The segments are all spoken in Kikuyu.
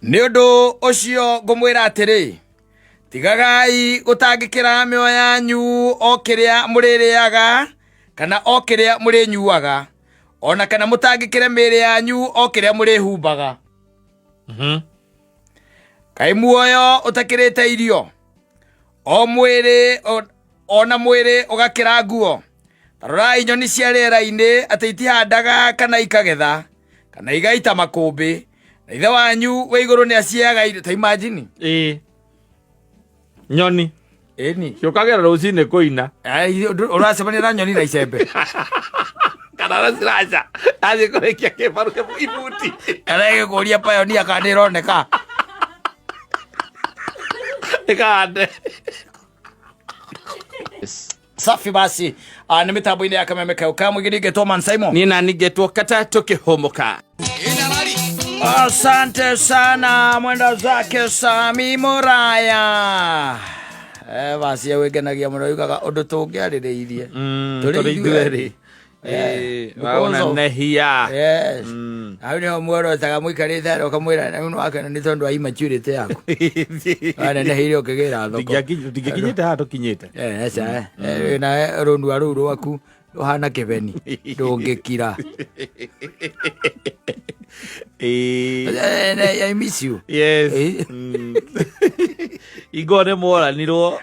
Nĩ ũndũ ũcio ngũmwĩra atĩrĩ, tigagai gũtangĩkĩra mĩoyo yanyu o kĩrĩa mũrĩrĩaga kana o kĩrĩa mũrĩnyuaga, o na kana mũtangĩkĩre mĩĩrĩ yanyu o kĩrĩa mũrĩhumbaga. Kaĩ muoyo ũtakĩrĩte irio, o mwĩrĩ o na mwĩrĩ ũgakĩra nguo? Ta rorai nyoni cia rĩera-inĩ, atĩ itihandaga kana ikagetha kana igaita makũmbĩ, na Ithe wanyu wĩ igũrũ nĩ aciheaga irio. Ta imagine. Ĩĩ, nyoni Ĩni. Ciũkagĩra rũcinĩ kũina. Ai, ũracemania na nyoni na icembe. Kana na ciraca athiĩ kũrĩkia kĩbaru ibuti. Kana ĩgĩkũria payonia kana nĩ ĩroneka. Ĩkahande. Safi basi. Ah, nĩ mĩtambo-inĩ ya Kameme Kau Kamũingĩ ningĩtwo Man Simon. Niĩ nani ngetwo kata tũkĩhũmũka. Asante sana mwenda zake Sami Muraya. Eh, basi wĩngenagia mũno yugaga ũndũ tũngĩarĩrĩirie. Tũrĩ Tũrĩ ithuerĩ. ithuerĩ. Eh, because Waona nehia. Yes. Hau nĩho muorotaga mũikarĩte harĩa ũkamwĩra rĩu nĩwakena nĩ tondũ wa immaturity yaku. Waneneheire ũkĩgĩra thoko. Tũtingĩkinyĩte haha tũkinyĩte. Eh, aca, eh, nawe rũnua rũu rwaku rũhana kĩbeni ndũngĩkira. Ĩĩ. I miss you. Yes. Eh. Ingo nĩ mworanirwo.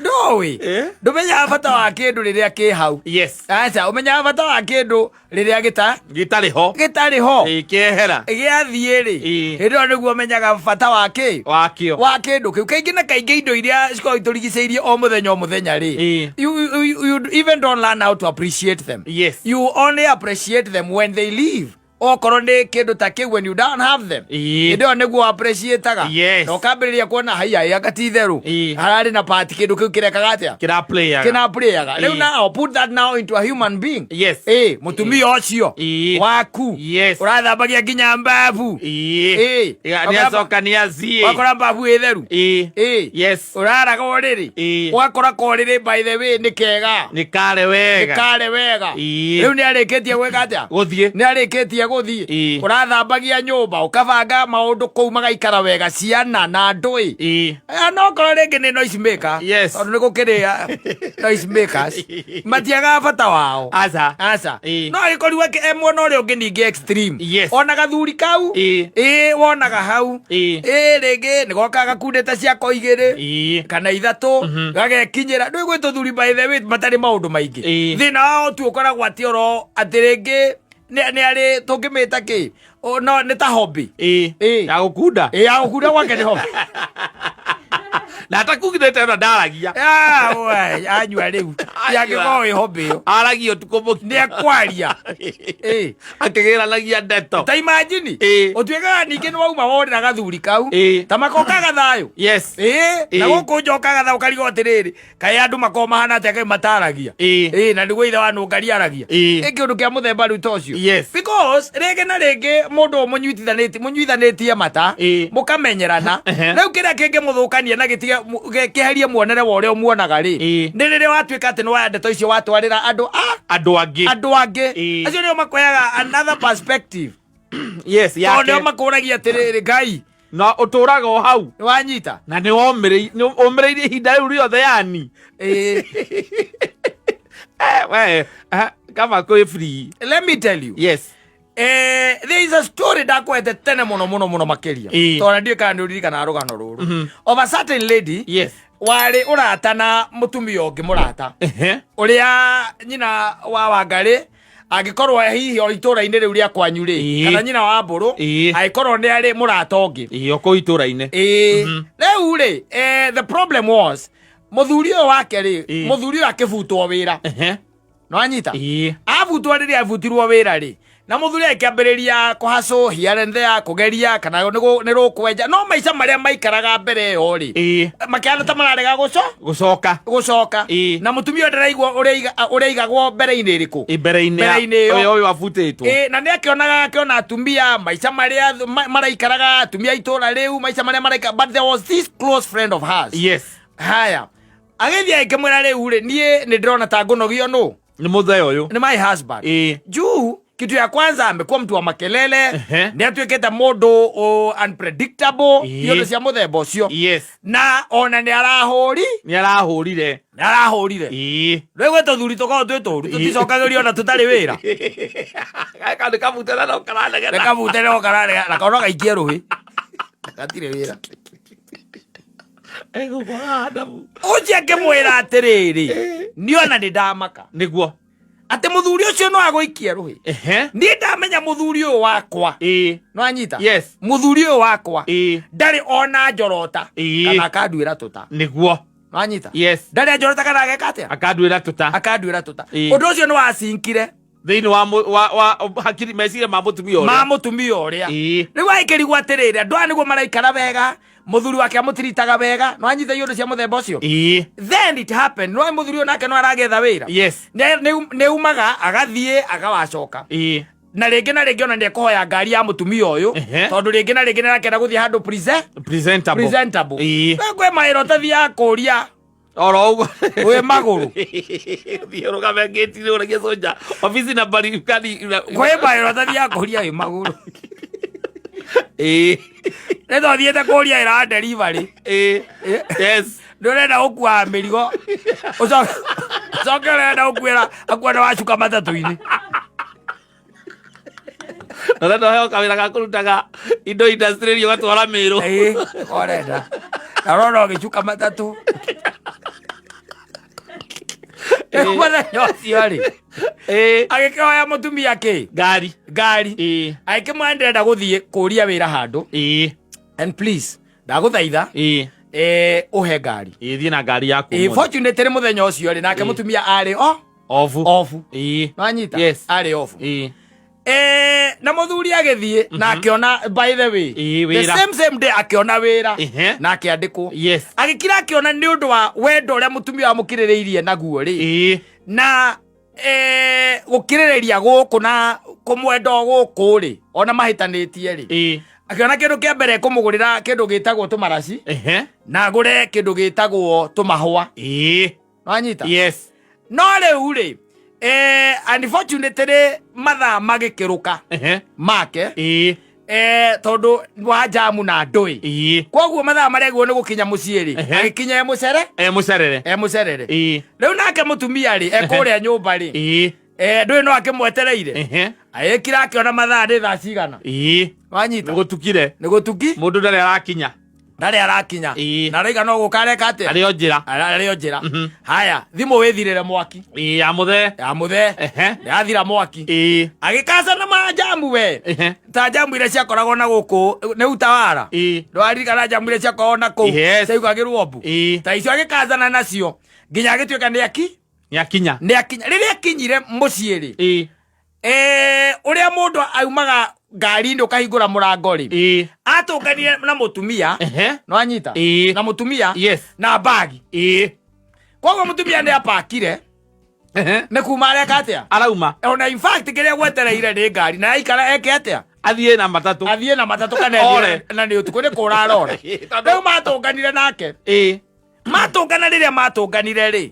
Ndũĩ. Eh? Ndũmenyaga bata wa kĩndũ rĩrĩa kĩ hau. Yes. Aca, ũmenyaga bata wa kĩndũ rĩrĩa gĩta Gĩtarĩ ho. gĩtarĩ ho. Ĩĩ, kĩehera. Gĩathiĩ rĩ, Ĩĩ. hĩndĩ ĩyo nĩguo ũmenyaga bata wa kĩ Wakĩo. wa kĩndũ kĩu. Kaingĩ na kaingĩ indo iria cikoragwo itũrigicĩirie o mũthenya o mũthenya rĩ, Ĩĩ. you even don't learn how to appreciate them. Yes. You only appreciate them when they leave. Okorwo nĩ kĩndũ ta kĩu, when you don't have them, Ĩĩ. hĩndĩ ĩyo nĩguo appreciataga. Yes. Na ũkambĩrĩria kuona haiya anga ti itherũ Ĩĩ. hararĩ na part kĩndũ kĩu kĩrekaga atĩa, Kĩra playaga. kĩna playaga. Rĩu Ĩĩ. now put that now into a human being. Yes. Ĩĩ, mũtumia ũcio Ĩĩ. waku Yes. ũrathambagia nginya mbabu. Ĩĩ. Ĩĩ. Nĩ acoka nĩ aciĩ. Wakora mbabu ĩ theru. Ĩĩ. Ĩĩ. Yes. Ũraraga ũrĩrĩ. Ĩĩ. Ũgakora korĩrĩ, by the way, nĩ kega. Nĩ kare wega. Kare wega. Ĩĩ. Rĩu nĩ arĩkĩtie gwĩka atĩa? Gũthiĩ. Nĩ arĩkĩtie gũthiĩ. Ĩĩ. Ũrathambagia nyũmba, ũkabanga maũndũ kũu magaikara wega, ciana na andũ ĩ. Ĩĩ. Eh, no korwo rĩngĩ nĩ noise maker. Yes. Tondũ nĩ gũkĩrĩ noise makers matiagaga bata wao. Aca. Aca. Ĩĩ. No agĩkorirwo e mwena ũrĩa ũngĩ ningĩ extreme. Yes. Ona gathuri kau. Ĩĩ. Ĩĩ, wonaga hau. Ĩĩ. Ĩĩ, rĩngĩ nĩ gokaga gakundĩte ciako igĩrĩ Ĩĩ. kana ithatũ, gagekinyĩra. Ndũĩ gwĩ tũthuri, by the way, matarĩ maũndũ maingĩ. Ĩĩ. Thĩna wao tu ũkoragwo atĩ oro atĩ rĩngĩ nĩ arĩ tũngĩmĩta kĩ? O, no nĩ ta hobby. Ĩĩ. Ĩĩ. Ya gũkunda. Ĩĩ, ya gũkunda gwake nĩ hobby. Na atakugithĩte ona ndaragia. Ah, we, anyua rĩu yangĩkorwo ĩ hobby ĩyo. Aragia ũtukũ mũgima. Nĩ ekwaria. Ĩĩ. Akĩgĩranagia ndeto. Ta imagine. Ĩĩ. Ũtuĩkaga ningĩ nĩ wauma worĩra gathuri kau. Ĩĩ. Ta makokaga thayũ. Yes. Ĩĩ, na Ĩĩ. gũkũ njokaga thayũ ũkarigwo atĩrĩrĩ, kaĩ andũ makoragwo mahana atĩa, kaĩ mataragia? Ĩĩ. Ĩĩ, na nĩguo ithe wa nũngari aragia. Ĩĩ. Ĩ kĩũndũ kĩa mũthemba rĩu ta ũcio. Yes. Because rĩngĩ na rĩngĩ mũndũ mũnyuitithanĩtie mũnyuithanĩtie mata, Ĩĩ. mũkamenyerana. Ehe. Rĩu kĩrĩa kĩngĩmũthũkania na gĩtige kĩherie muonere wa ũrĩa ũmuonaga rĩ, Ĩĩ. nĩ rĩrĩa watuĩka atĩ nĩ woya ndeto icio watwarĩra andũ a Andũ angĩ. andũ angĩ. Ĩĩ. Acio nĩo makoyaga another perspective. Yes, Tondũ yake. nĩo makũragia atĩrĩrĩ, Ngai, Na ũtũraga o hau. Nĩ wanyita? Na nĩ womĩrĩirie ihinda rĩu rĩothe yani. Ĩĩ. Eh, we, eh, kama kwĩ free. Let me tell you. Yes. Eh, there is a story ndakwete tene muno muno muno makiria. Ĩĩ. Tondũ ndiũĩ kana nĩ ũririkanaga rũgano rũrũ of a certain lady warĩ ũrata na mũtumia ũngĩ mũrata, Ehe. ũrĩa nyina wa Wangarĩ angĩkorwo hihi o itũra-inĩ rĩu rĩa kwanyu rĩ, kana nyina wa Mbũrũ angĩkorwo nĩ arĩ mũrata ũngĩ. Ĩĩ, o kũu itũra-inĩ. Ĩĩ. Rĩu rĩ, the problem was mũthuri ũyũ wake rĩ, mũthuri ũyũ akĩbutwo wĩra. Nĩwanyita? Ĩĩ. Abutwo, rĩrĩa abutirwo wĩra rĩ, na mũthuri akĩambĩrĩria kũhacũ here and there, kũgeria kana nĩ rũkwenja, no maica marĩa maikaraga mbere ĩyo rĩ, makĩhana ta mararega gũco Gũcoka. Gũcoka. Na mũtumia ũyũ ndaraigua ũrĩa aigagwo mbere-inĩ ĩrĩkũ. Ĩ, mbere-inĩ Mbere-inĩ ĩyo. ũyũ abutĩtwo. Ĩ, na nĩ akĩonaga, akĩona atumia maica marĩa maraikaraga, atumia a itũra rĩu maica marĩa maraikara, but there was this close friend of hers. Haya, agĩthiĩ akĩmwĩra, rĩu rĩ, niĩ nĩ ndĩrona ta ngũnogio nũ Nĩ mũthee ũyũ. Nĩ my husband. Juu Kitu ya kwanza, amekuwa mtu wa makelele. Nĩ atuĩkĩte mũndũ unpredictable. Iũndũ cia mũthemba ũcio. Na ona nĩ arahũri. Nĩ arahũrire. Nĩ arahũrire. Rĩu gwĩ tũthuri tũkoragwo twĩ tũru, tũticokagĩrio ona tũtarĩ wĩra. Gaka nĩ kamutera no karanegena. Nĩ kamutera no karanegena na kona gaikie rũhĩ gatirĩ wĩra. Egũkwaga Adamu. Ũcio akĩmwĩra atĩrĩrĩ, niĩ ona nĩ ndamaka atĩ mũthuri ũcio no agũikie rũhĩ. Niĩ ndamenya mũthuri ũyũ wakwa no anyita. Mũthuri ũyũ wakwa ndarĩ ona njorota kana akanduĩra tũta. No anyita. Ndarĩ anjorota kana ageka atĩa. Akanduĩra tũta. Akanduĩra tũta. Ũndũ ũcio nĩ wacinkire thĩinĩ wa wa hakiri, meciria ma mũtumia ũrĩa. Ma mũtumia ũrĩa. Rĩu agĩkĩrigwo atĩrĩrĩ, andũ aya nĩguo maraikara wega, mũthuri wake amũtiritaga wega, no anyita iũndũ cia mũthemba ũcio. Then it happened, no mũthuri ũyũ nake no aragetha wĩra. Nĩ umaga agathiĩ agawacoka na rĩngĩ na rĩngĩ ona nĩ ekũhoya ngari ya mũtumia ũyũ, tondũ rĩngĩ na rĩngĩ nĩ arakenda gũthiĩ handũ presentable. Presentable. We kwĩ mawĩra ũtathiaga kũria Oro ũguo. Wĩ magũrũ. Thiĩ ũrũgame ngĩti-inĩ ũragie soja obici nambari kani. Kwĩ mawĩra ũtathiaga kũria wĩ magũrũ. Nĩ twathiĩte kũria wĩra wa delivery. Nĩ ũrenda gũkua mĩrigo, ũcoke ũcoke ũrenda gũkuĩra akuona wacuka matatũ-inĩ. Na ũrenda ũheo kawĩra ga kũrutaga indo industry ũgatwara Mĩrũ. Ĩĩ, ũrenda na ũrona ũgĩcuka matatũ. Rĩu mũthenya ũcio rĩ, agĩkĩhoya mũtumia kĩ? Ngari. Ngari. Agĩkĩmwĩra, ndĩrenda gũthiĩ kũria wĩra handũ, and please, ndagũthaitha, ũhe ngari. Ĩĩ, thiĩ na ngari yaku. Ĩĩ, ũmũthĩ. Fortunately mũthenya ũcio rĩ, nake mũtumia arĩ o obu. Obu. Nwanyita? Yes. Arĩ obu. Na mũthuri agĩthiĩ na akĩona, by the way, the wĩra. same same day akĩona wĩra na akĩandĩkwo. Agĩkira akĩona nĩ ũndũ wa wendo ũrĩa mũtumia wamũkirĩrĩirie naguo rĩ, na gũkirĩrĩria gũkũ na kũmwenda o gũkũ rĩ, ona mahĩtanĩtie rĩ, akĩona kĩndũ kĩa mbere kũmũgũrĩra kĩndũ gĩtagwo tũmaraci na agũre kĩndũ gĩtagwo tũmahũa. Wanyita? Yes. No rĩu rĩ, unfortunately mathaa magĩkĩrũka make, tondũ wa jamu na ndũĩ, koguo mathaa marĩa guo nĩ gũkinya mũciĩ rĩ, agĩkinya e mũcere. E mũcerere. E mũcerere. Rĩu nake mũtumia rĩ, ekũrĩa nyũmba rĩ, ndũĩ no akĩmwetereire. Agĩkira akĩona mathaa nĩ thaa cigana. Wanyita? Nĩ gũtukire. Nĩ gũtuki. Mũndũ ndarĩ arakinya. Ndarĩ arakinya. Na araiga no gũka areka atĩa. Arĩ o njĩra. Arĩ o njĩra. Haya, thimũ wĩthirĩre mwaki. Ya mũthee. Ya mũthee. Yathira mwaki. Agĩkaca na manjamu we, ta njamu iria ciakoragwo na gũkũ nĩ Utawara. Ndwaririkana njamu iria ciakoragwo na kũu? Yes. Ciaigagĩrwo mbu. Ta icio agĩkacana nacio nginya agĩtuĩka nĩ aki Nĩ akinya. Nĩ akinya. Rĩrĩa akinyire mũciĩ rĩ, ũrĩa mũndũ aumaga ngari-inĩ ũkahingũra mũrango rĩ, atũnganire na mũtumia. No anyita? Na mũtumia na bagi. Koguo mũtumia nĩ apakire nĩ kuma areka atĩa. Arauma. Ona in fact kĩrĩa gwetereire nĩ ngari na aikara eke atĩa. Athiĩ na matatũ. Athiĩ na matatũ kana Ore. Na nĩ ũtukũ nĩ kũra arora. Rĩu matũnganire nake, matũngana, rĩrĩa matũnganire rĩ,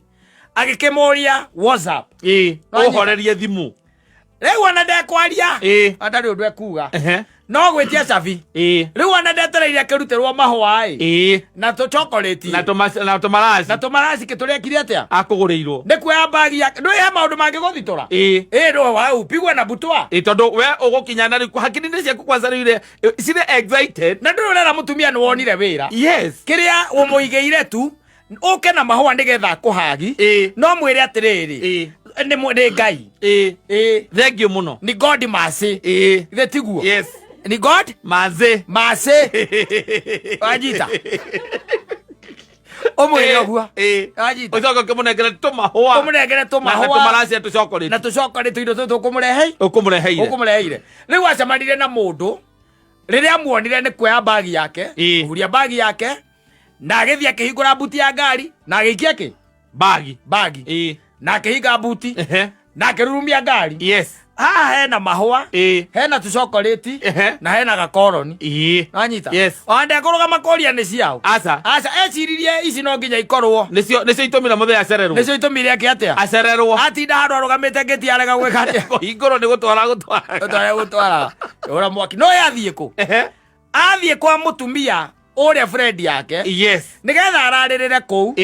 agĩkĩmũria, "What's up?" No anyita. Ũhorerie thimũ. Rĩu ona ndekwaria. Ona ndarĩ ũndũ ekuga, no gwĩtia cabi. Rĩu ona ndetereire akĩrutĩrwo mahũa ĩ na tũ chocolate na tũmaraci. Na tũmaraci kĩtũrĩa atĩa. Akũgũrĩirwo. Nĩ kuoya bagi yake, ndũĩ he maũndũ mangĩgũthitũra. Ĩ ndũ wau pigwe na butwa. Ĩĩ, tondũ we ũgũkinya na rĩu hakiri-inĩ ciaku kwanza rĩu ire cirĩ excited. Na ndũrĩ ũrera mũtumia nĩ wonire wĩra. Kĩrĩa ũmũigĩire tu ũke na mahũa nĩgetha akũhagi. No mwĩre atĩrĩrĩ, nĩ Ngai. Thank you mũno. Nĩ God mercy. Ithe tiguo? Yes. Ni God manze. Mercy. Wanyita? Ũmwĩre ũguo. Wanyita? Ũcoke ũkĩmũnengere tũmahũa. Ũmũnengere na tũmahũa. Tũmaraci na tũchocolate. Na tũcokorĩ, tũindo tũtũ ũkũmũrehe. Ũkũmũreheire. Ũkũmũreheire. Rĩu acemanirie na mũndũ rĩrĩa amuonire nĩ kuoya bagi yake, kũhuria bagi yake na agĩthiĩ akĩhingũra buti ya ngari na agĩikia kĩ? Bagi. Bagi. Na akĩhinga buti na akĩrurumia ngari. Haha hena mahũa, hena tũcokorĩti na hena gakoroni. Wanyita? Yes. Ona ndekũrũgama kũria nĩ ciao. Aca. Aca, eciririe ici no nginya ikorwo. Nĩcio itũmire mũthee acererwo. Nĩcio itũmire eke atĩa? Acererwo. Atinda handũ arũgamĩte ngĩti arega gwĩka atĩa? Kũhingũrwo nĩ gũtwara gũtwara. Gũtwara gũtwara. Ũra mwaki. No yathiĩ kũ? Athiĩ kwa mũtumia ũrĩa friend yake. Yes. Nĩgetha ararĩrĩre kũu.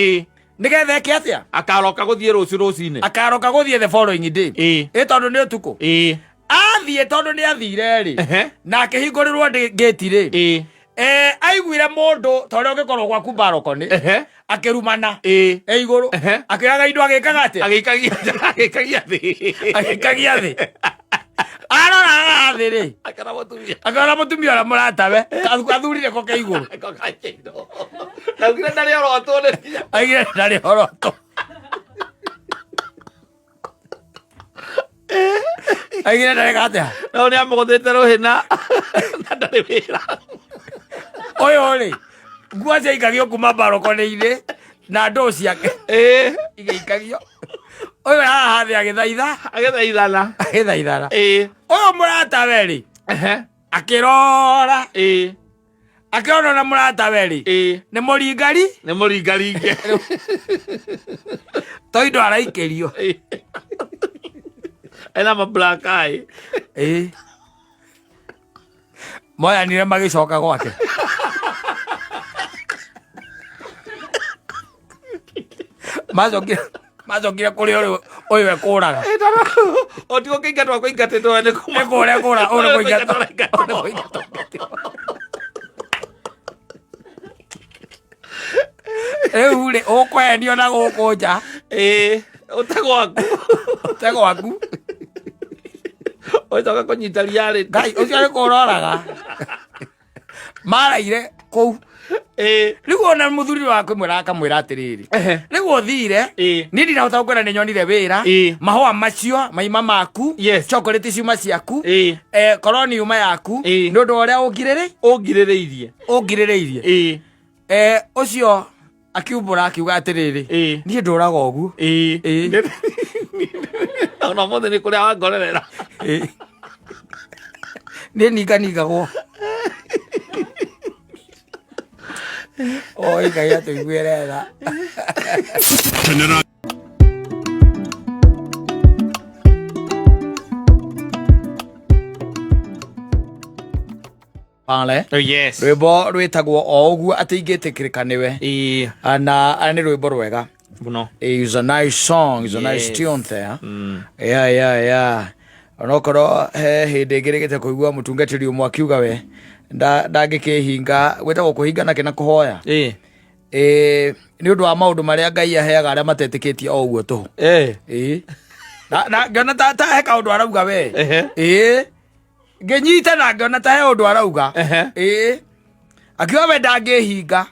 Nĩgetha eke atĩa? Akaroka gũthiĩ rũciũ rũcinĩ. Akaroka gũthiĩ the following day. Ĩ tondũ nĩ ũtukũ. Athiĩ tondũ nĩ athire rĩ. Na akĩhingũrĩrwo gate rĩ. Aiguire mũndũ ta ũrĩa ũngĩkorwo gwaku balcony. Akĩrumana. E igũrũ. Akĩoyaga indo agĩkaga atĩa? Agĩikagia thĩ. Agĩikagia thĩ. Arora haha thĩ rĩ. Akĩona mũtumia. Akĩona mũtumia ũrĩa mũratawe. Athurire ko ke igũrũ. Ko gaikia indo. Na augire ndarĩ orotwo nĩ. Augire ndarĩ orotwo. Augire ndarĩ atĩa? No nĩ amũgũthĩte rũhĩ na ndarĩ wĩra. Ũyũ rĩ, nguo ciaikagio kuma balcony-inĩ na ndoo ciake igĩikagio. Ũyũ haha thĩ agĩthaitha. Agĩthaithana. Agĩthaithana. Ũyũ mũratawe rĩ, akĩrora. Akĩona na mũratawe rĩ, nĩ mũringari. Nĩ mũringaringe. To indo araikĩrio. Ena ma black eye. Moyanire magĩcoka gwake. Macokire kũrĩ ũyũ ekũraga. O ti gũkĩingatwo kũingatĩtwo nĩ kuma. Nĩ kũrĩa kũra, ũyũ nĩ kũingatwo. Ũyũ nĩ kũingatwo. Rĩu rĩ, ũkwendio na gũkũ nja. Ũte gwaku. Ũte gwaku. Ũcoka kũnyita reality. Ngai, ũcio nĩ kũroraga. Maraire kũu. Rĩu ona mũthuri wakwa mwĩra akamwĩra atĩrĩrĩ. Rĩu ũthire, niĩ ndinahota gũkwĩra nĩ nyonire wĩra. Mahũa macio maima maku. Yes. Chocolate ciuma ciaku. Koroni yuma yaku. Nĩ ũndũ wa ũrĩa ũngirĩrĩ? Ũngirĩrĩirie. Ũngirĩrĩirie. Ũcio akiumbũra akiuga atĩrĩrĩ, niĩ ndũraga ũguo. Ona ũmũthĩ nĩ kũrĩa wangorerera. Niĩ ninganingagwo. Oi, Ngai atũiguĩre tha. Kenera Pale. Oh, yes. Rwĩmbo rwĩtagwo o ũguo atĩ ingĩtĩkĩrĩka nĩwe. Na nĩ rwĩmbo rwega. Mũno. It's a nice song, it's a nice Yes. tune there. Yeah, yeah, yeah. Onokorwo he hĩndĩ ĩngĩ rĩgĩte kũigua mũtungatĩri ũmwe akiuga we ndangĩkĩhinga gwĩtagwo kũhinga nakĩ na kũhoya. Nĩ ũndũ wa maũndũ marĩa Ngai aheaga arĩa matetĩkĩtie o ũguo tũhũ. Na ngĩona ta he kaũndũ arauga we. Ngĩnyita na ngĩona ta he ũndũ arauga. Akiuga we ndangĩhinga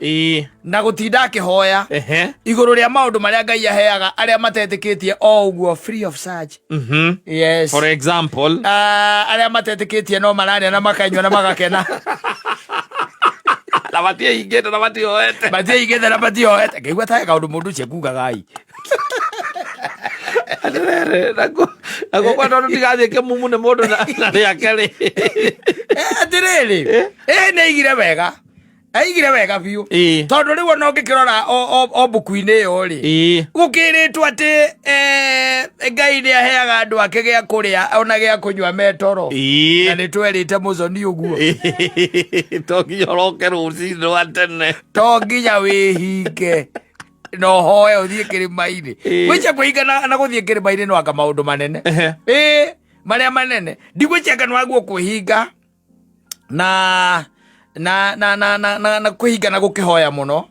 na gũtinda akĩhoya igũrũ rĩa maũndũ marĩa Ngai aheaga arĩa matetĩkĩtie o ũguo free of charge. Yes. For example, Arĩa matetĩkĩtie no mararĩa na makanyua na magakena. Na matiĩhingĩte na matioete. Matiĩhingĩte na matioete. Ngĩigua ta he kaũndũ mũndũ ũcio ekugaga ai. Atĩrĩrĩ, nakuo kwa tondũ ndigathiĩ kĩmumu nĩ mũndũ na rĩake rĩ. Atĩrĩrĩ, nĩ aigire wega. Aigire wega biũ. Tondũ rĩu ona ũngĩkĩrora o mbuku-inĩ ĩyo rĩ, gũkĩrĩtwo atĩ Ngai nĩ aheaga andũ ake gĩa kũrĩa ona gĩa kũnyua me toro. Na nĩ twerĩte mũconi ũguo. To nginya ũroke rũcinĩ rwa tene. To nginya wĩhinge na ũhoe ũthiĩ kĩrĩma-inĩ. Gwĩcia kwĩhinga na gũthiĩ kĩrĩma-inĩ no anga maũndũ manene. Marĩa manene. Ndigwĩcia kana waguo kwĩhinga na kwĩhinga na gũkĩhoya mũno.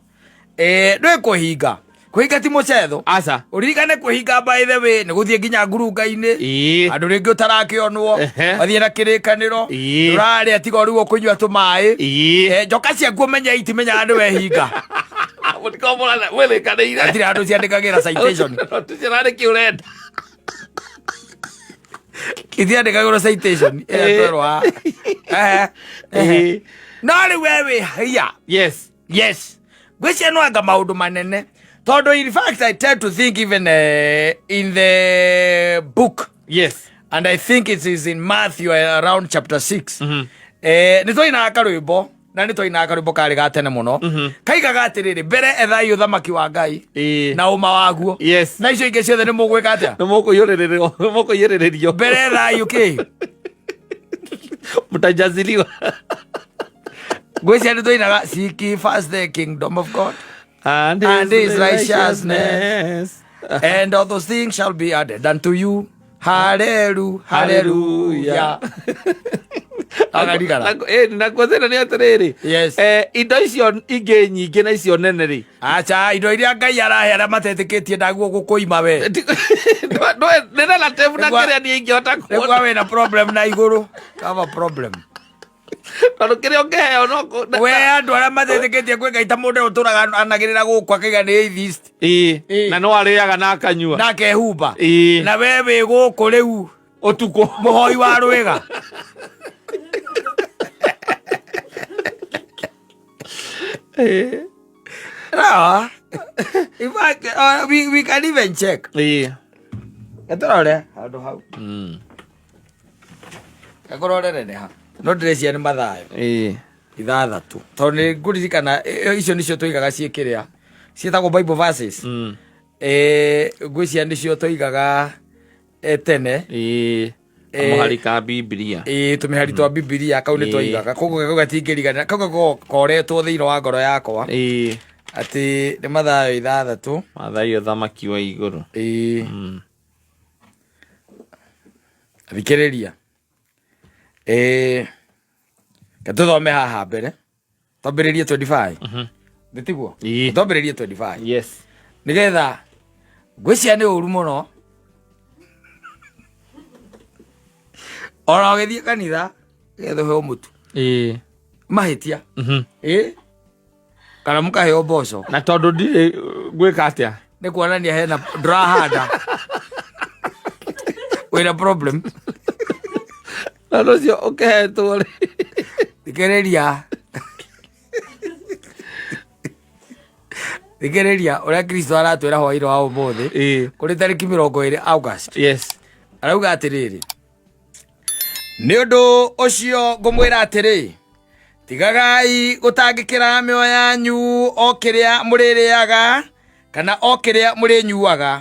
Ndũĩ kwĩhinga. Kwĩhinga ti mũcetho. Aca. Ũririkane kwĩhinga by the way nĩ gũthiĩ nginya ngurunga-inĩ. Andũ rĩngĩ ũtarakĩonwo. Wathiĩ na kĩrĩkanĩro. Ndũrarĩa tiga ũrigwo kũnyua tũmaĩ. Njoka ciaku ũmenye itimenyaga nĩ wehinga. Mũtikomũrana mwĩrĩkanĩire. Hatirĩ handũ ciandĩkagĩra citation. Tũtirarĩ kĩ ũrenda. Itiandĩkagĩrwo citation. Ĩrĩa twerwo haha. No rĩu we wĩ hia. Yes. Yes. Ngwĩciria no anga maũndũ manene. Tondũ in fact I tend to think even in the book. Yes. And I think it is in Matthew around chapter 6. Eh, nĩ twainaga karwĩmbo na nĩ twainaga karwĩmbo karĩ ga tene mũno kaigaga atĩrĩrĩ, mbere ethai ũthamaki wa Ngai na ũma waguo, na icio ingĩ ciothe nĩ mũgwĩka atĩa? Nĩ mũkũiyũrĩrĩrio. Mbere ethai ũkĩ Mtajaziliwa. Ngwĩciria nĩ twainaga, "Seek ye first the kingdom of God and and his righteousness, and all those things shall be added unto you." Hallelu, hallelujah. Akarigana. Nakuo thĩna nĩ atĩrĩrĩ, indo icio ingĩ nyingĩ na icio nene rĩ, Acha, indo iria Ngai arahe arĩa matetĩkĩtie ndaguo gũkũima we. Nĩ relative na kĩrĩa niĩ ingĩhota Nĩguo kuona. Wĩna problem na igũrũ. Have a problem. Tondũ kĩrĩa ũngĩheo no We andũ arĩa matetĩkĩtie kwĩ Ngai, ta mũndũ ũtũraga anagĩrĩra gũkũ akaiga nĩ atheist. Na no arĩaga na akanyua na akehumba. Na we wĩ gũkũ rĩu ũtukũ mũhoi wa rwĩga. No. In fact, we can even check. Gatũrore handũ hau. Gakũrorere nĩ ha. No ndĩreciria nĩ Mathayo 6, tondũ nĩ ngũririkana icio nĩcio tũigaga ciĩ kĩrĩa ciĩtagwo Bible verses. Ngwĩciria nĩcio tũigaga tene. Kamũhari ka Bibilia. Ĩĩ, tũmĩhari twa Bibilia kau nĩ twaigaga, koguo kau gatingĩriganĩra, kau gakoragwo koretwo thĩinĩ wa ngoro yakwa atĩ nĩ Mathayo 6. Mathayo, thamaki wa igũrũ. Ĩĩ. Thikĩrĩria, ĩĩ, tũthome haha mbere, twambĩrĩrie 25. Nĩ tiguo? Ĩĩ. Twambĩrĩrie 25. Yes. Nĩgetha ngwĩciria nĩ ũru mũno ona ũgĩthiĩ kanitha nĩgetha ũheo mũtu mahĩtia, ĩ kana mũkaheo mboco. Na tondũ ndirĩ ngwĩka atĩa? Nĩ kuonania hena ndũrahanda, wĩna problem. Tondũ ũcio ũkĩhetwo rĩ, Thikĩrĩria, thikĩrĩria ũrĩa Kristo aratwĩra hwainĩ wa ũmũthĩ, kũrĩ tarĩki 20 August. Arauga atĩrĩrĩ, "Nĩ ũndũ ũcio ngũmwĩra atĩrĩ, tigagai gũtangĩkĩra mĩoyo yanyu o kĩrĩa mũrĩrĩaga kana o kĩrĩa mũrĩnyuaga,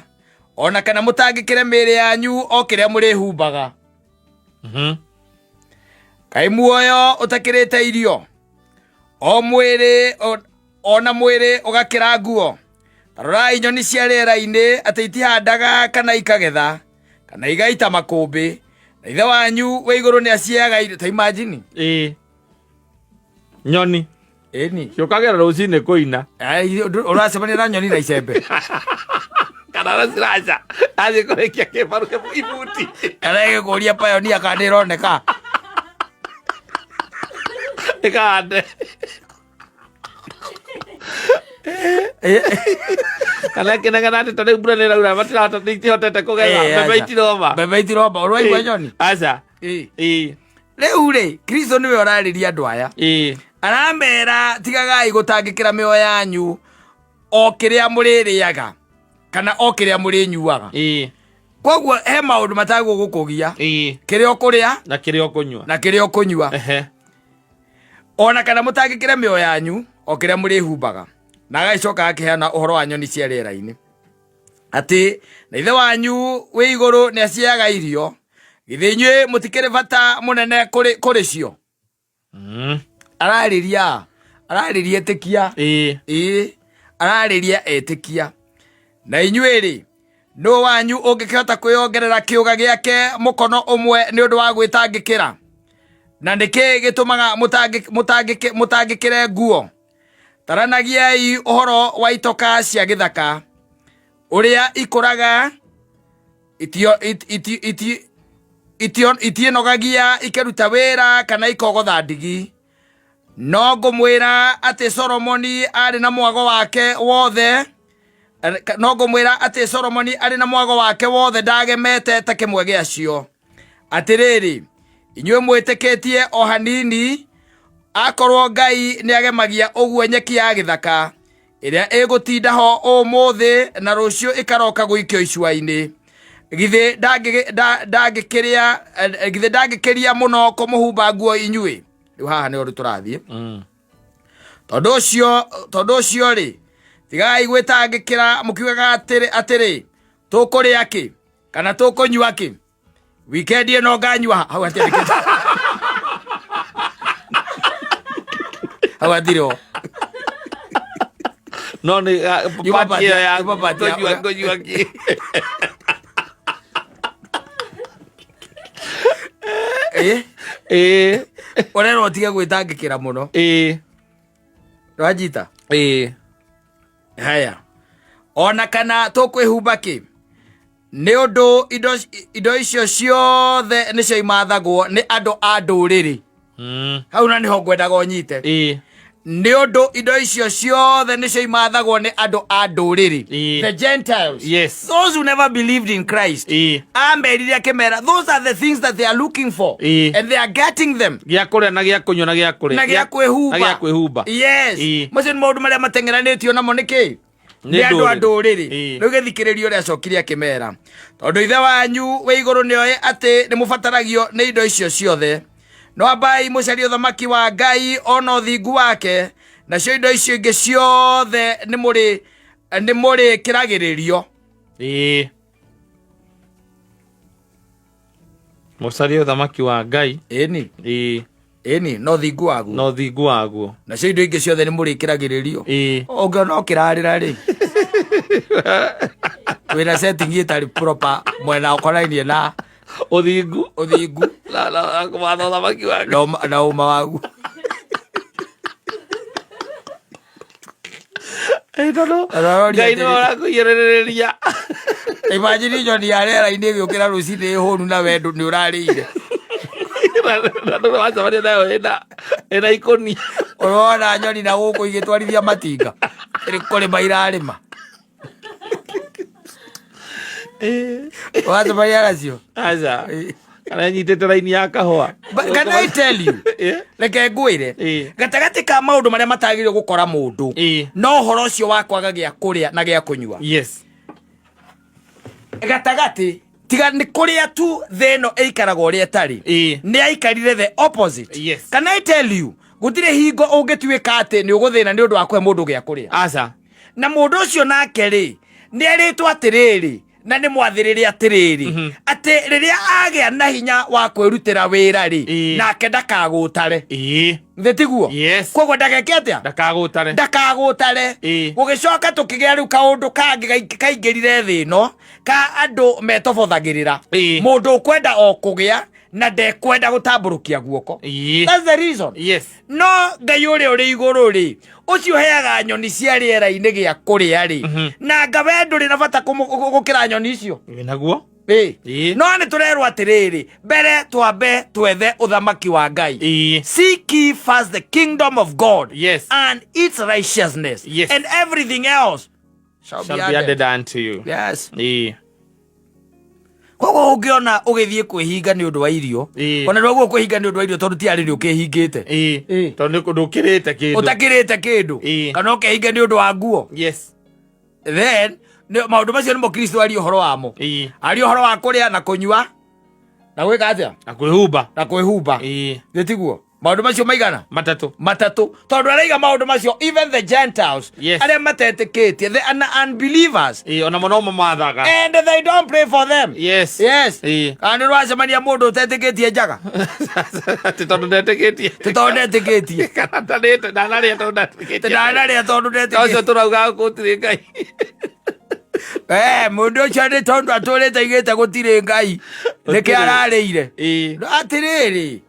ona kana mũtangĩkĩre mĩĩrĩ yanyu o kĩrĩa mũrĩhumbaga. Kaĩ muoyo ũtakĩrĩte irio, o mwĩrĩ ona mwĩrĩ ũgakĩra nguo? Ta rorai nyoni cia rĩera-inĩ, atĩ itihandaga kana ikagetha kana igaita makũmbĩ, na Ithe wanyu wĩ igũrũ nĩ aciheaga irio." Ta imagine. Ĩĩ, nyoni Ĩni. ciũkagĩra rũcinĩ kũina. Ai, ũracemania na nyoni na icembe. Kana na ciraca athiĩ kũrĩkia kĩbaru ibuti. Kana ĩgĩkũria payonia kana nĩ ĩroneka. Ĩkahande kana ĩkĩnegena atĩ ta rĩu mbura nĩ ĩraura, matirahota, itihotete kũgetha. Mbembe Aca. itiroma. Mbembe itiroma, ũraigua nyoni. Aca. Ĩ. Rĩu rĩ, Kristo nĩwe ũrarĩria andũ aya. Aramera, tigagai gũtangĩkĩra mĩoyo yanyu o kĩrĩa mũrĩrĩaga kana o kĩrĩa mũrĩnyuaga. Koguo he maũndũ matagwo gũkũgia, kĩrĩa ũkũrĩa na kĩrĩa ũkũnyua. Na kĩrĩa ũkũnyua. Ona kana mũtangĩkĩre mĩoyo yanyu o kĩrĩa mũrĩhumbaga. Na agagĩcoka akĩheana ũhoro wa nyoni cia rĩera-inĩ, atĩ na Ithe wanyu wĩ igũrũ nĩ aciheaga irio. Githĩ inyuĩ mũtikĩrĩ bata mũnene kũrĩ cio? Ararĩria etĩkia. Ĩĩ, ararĩria etĩkia. "Na inyuĩ rĩ, nũ wanyu ũngĩkĩhota kwĩongerera kĩũga gĩake mũkono ũmwe nĩ ũndũ wa gwĩtangĩkĩra? Na nĩkĩ gĩtũmaga mũtangĩkĩre nguo? Taranagiai ũhoro wa itoka cia gĩthaka, ũrĩa ikũraga, itiĩnogagia ikĩruta wĩra kana ikogotha ndigi. No ngũmwĩra atĩ Solomoni arĩ na mwago wake wothe, no ngũmwĩra atĩ Solomoni arĩ na mwago wake wothe ndagemete ta kĩmwe gĩacio. Atĩrĩrĩ, inyuĩ mwĩtĩkĩtie o hanini, akorwo Ngai nĩagemagia ũguo nyeki ya gĩthaka, ĩrĩa ĩgũtinda ho ũmũthĩ na rũciũ ĩkaroka gũikio icua-inĩ, Githĩ ndangĩkĩria githĩ ndangĩkĩria mũno kũmũhumba nguo inyuĩ? Rĩu haha nĩho rĩu tũrathiĩ. Tondũ ũcio rĩ, tigai gwĩtangĩkĩra mũkiugaga atĩrĩ, tũkũrĩa kĩ kana tũkũnyua kĩ? Weekend ĩno nganyua hau hatiandĩkĩtwo. Hau hatirĩ ho. No nĩ Yuma part ĩyo ya yuma part ya- kũnyua kũnyua kĩ. Ĩ, Ĩĩ. ũrerwo ũtige gwĩtangĩkĩra mũno. Ĩĩ. Ndwanyita? Ĩĩ. Haya. Ona kana tũkwĩhumba kĩ? Nĩ ũndũ indo icio ciothe nĩcio imathagwo nĩ andũ a ndũrĩrĩ. Hau na nĩho ngwendaga ũnyite. Ĩĩ. Nĩ ũndũ indo icio ciothe nĩcio imathagwo nĩ andũ a ndũrĩrĩ. Ĩĩ. The Gentiles. Yes. Those who never believed in Christ. Ĩĩ. Amerire akĩmera, those are the things that they are looking for. Ĩĩ. And they are getting them. Gĩa kũrĩa na gĩa kũnyua na gĩa kũrĩa. Na gĩa kwĩhumba. Na gĩa kwĩhumba. Yes. Ĩĩ. Macio nĩ maũndũ marĩa mateng'eranĩtio namo nĩ kĩ? Nĩ Nĩ andũ a ndũrĩrĩ. ndũrĩrĩ. Ĩĩ. Rĩu gĩthikĩrĩrio ũrĩa acokire akĩmera, tondũ ithe wanyu wĩ igũrũ nĩoĩ atĩ nĩ mũbataragio nĩ indo icio ciothe. No ambai mũcarie ũthamaki wa Ngai ona ũthingu wake, nacio indo icio ingĩ ciothe nĩ mũrĩkĩragĩrĩrio. Ĩĩ. Mũcarie ũthamaki wa Ngai. Ĩni. Ĩĩ. Ĩni, no thingu waguo. No thingu waguo. Nacio indo ingĩ ciothe nĩ mũrĩkĩragĩrĩrio. Ĩĩ. Ũngĩona ũkĩrarĩra rĩ, wĩna setting ĩtarĩ proper mwena ũkonainie na Ũthingu. Ũthingu. Na kũmatha ũthamaki wa Ngai. Na ũma waguo. Ĩ, tondũ Arorori Ngai nĩwe atĩrĩ. ũrakũhinyĩrĩrĩria. Imagine nyoni ya rĩera-inĩ ĩgĩũkĩra rũcinĩ ĩhũnu na we nĩ ũrarĩire. Na ndũrĩ wacemania nayo ĩna ikũnia. Ũrona nyoni na gũkũ igĩtwarithia matinga. Ĩrĩ kũrĩma irarĩma. Wacemania nacio? Aca. Kana ĩnyitĩte raini ya kahũa. But can I tell you? Reke ngwĩre. Gatagatĩ ka maũndũ marĩa matagĩrĩirwo gũkora mũndũ. No ũhoro ũcio wa kwaga gĩa kũrĩa na gĩa kũnyua. Yes. Gatagatĩ tiga nĩ kũrĩa tu thĩ ĩno ĩikaraga ũrĩa ĩtarĩ. Nĩ aikarire the opposite. Yes. Can I tell you? Gũtirĩ hingo ũngĩtuĩka atĩ nĩ ũgũthĩna nĩ ũndũ wa kũhe mũndũ gĩa kũrĩa. Aca. Na mũndũ ũcio nake rĩ, nĩ erĩtwo atĩrĩrĩ, na nĩ mwathĩrĩre atĩrĩrĩ, atĩ rĩrĩa agĩa na hinya wa kwĩrutĩra wĩra rĩ, nake ndakagũtare. Thĩ tiguo? Yes. Koguo ndageke atĩa? Ndakagũtare. Ndakagũtare. Gũgĩcoka tũkĩgĩa rĩu kaũndũ kangĩ kaingĩrire thĩ ĩno ka andũ metobothagĩrĩra. Mũndũ ũkwenda o kũgĩa na ndekwenda gũtambũrũkia guoko. That's the reason. Yes. No Ngai ũrĩa ũrĩ igũrũ rĩ, ũcio ũheaga nyoni cia rĩera-inĩ gĩa kũrĩa rĩ, na anga we ndũrĩ na bata gũkĩra nyoni icio? Ĩ, naguo. Ĩ. No nĩ tũrerwo atĩrĩrĩ, mbere twambe twethe ũthamaki wa Ngai. Seek ye first the kingdom of God Yes. and its righteousness, Yes. and everything else shall Shall be be added. added unto you. Yes. Ĩ. Koguo ũngĩona ũgĩthiĩ kwĩhinga nĩ ũndũ wa irio, Ĩ. ona ndwaguo kwĩhinga nĩ ũndũ wa irio tondũ ti arĩ nĩ ũkĩhingĩte. Ĩ. Ĩ. Tondũ nĩ ndũkĩrĩte kĩndũ. Ũtakĩrĩte kĩndũ. Ĩ. Kana ũkehinga nĩ ũndũ wa nguo. Yes. Then maũndũ macio nĩmo Kristo aria ũhoro wamo. Ĩ. Aria ũhoro wa kũrĩa na kũnyua na gwĩka atĩa? Na kwĩhumba. Na kwĩhumba. Ĩ. Nĩ tiguo? Maũndũ macio maigana? Matatũ. Matatũ. Tondũ araiga maũndũ macio even the Gentiles, Yes. arĩa matetĩkĩtie, the unbelievers. Ĩ, ona mo no mamathaga. And they don't pray for them. Yes. Yes. Ĩ. Kana nĩ ũracemania mũndũ ũtetĩkĩtie njaga? Atĩ tondũ ndetĩkĩtie. Atĩ tondũ ndetĩkĩtie. Kana ndarĩte, ndanarĩa tondũ ndetĩkĩtie. Atĩ ndanarĩa tondũ ndetĩkĩtie. Ũcio tũrauga gũtirĩ Ngai. Mũndũ ũcio nĩ tondũ atũrĩte aigĩte gũtirĩ Ngai. Nĩkĩo ararĩire. Ĩ. Atĩrĩrĩ,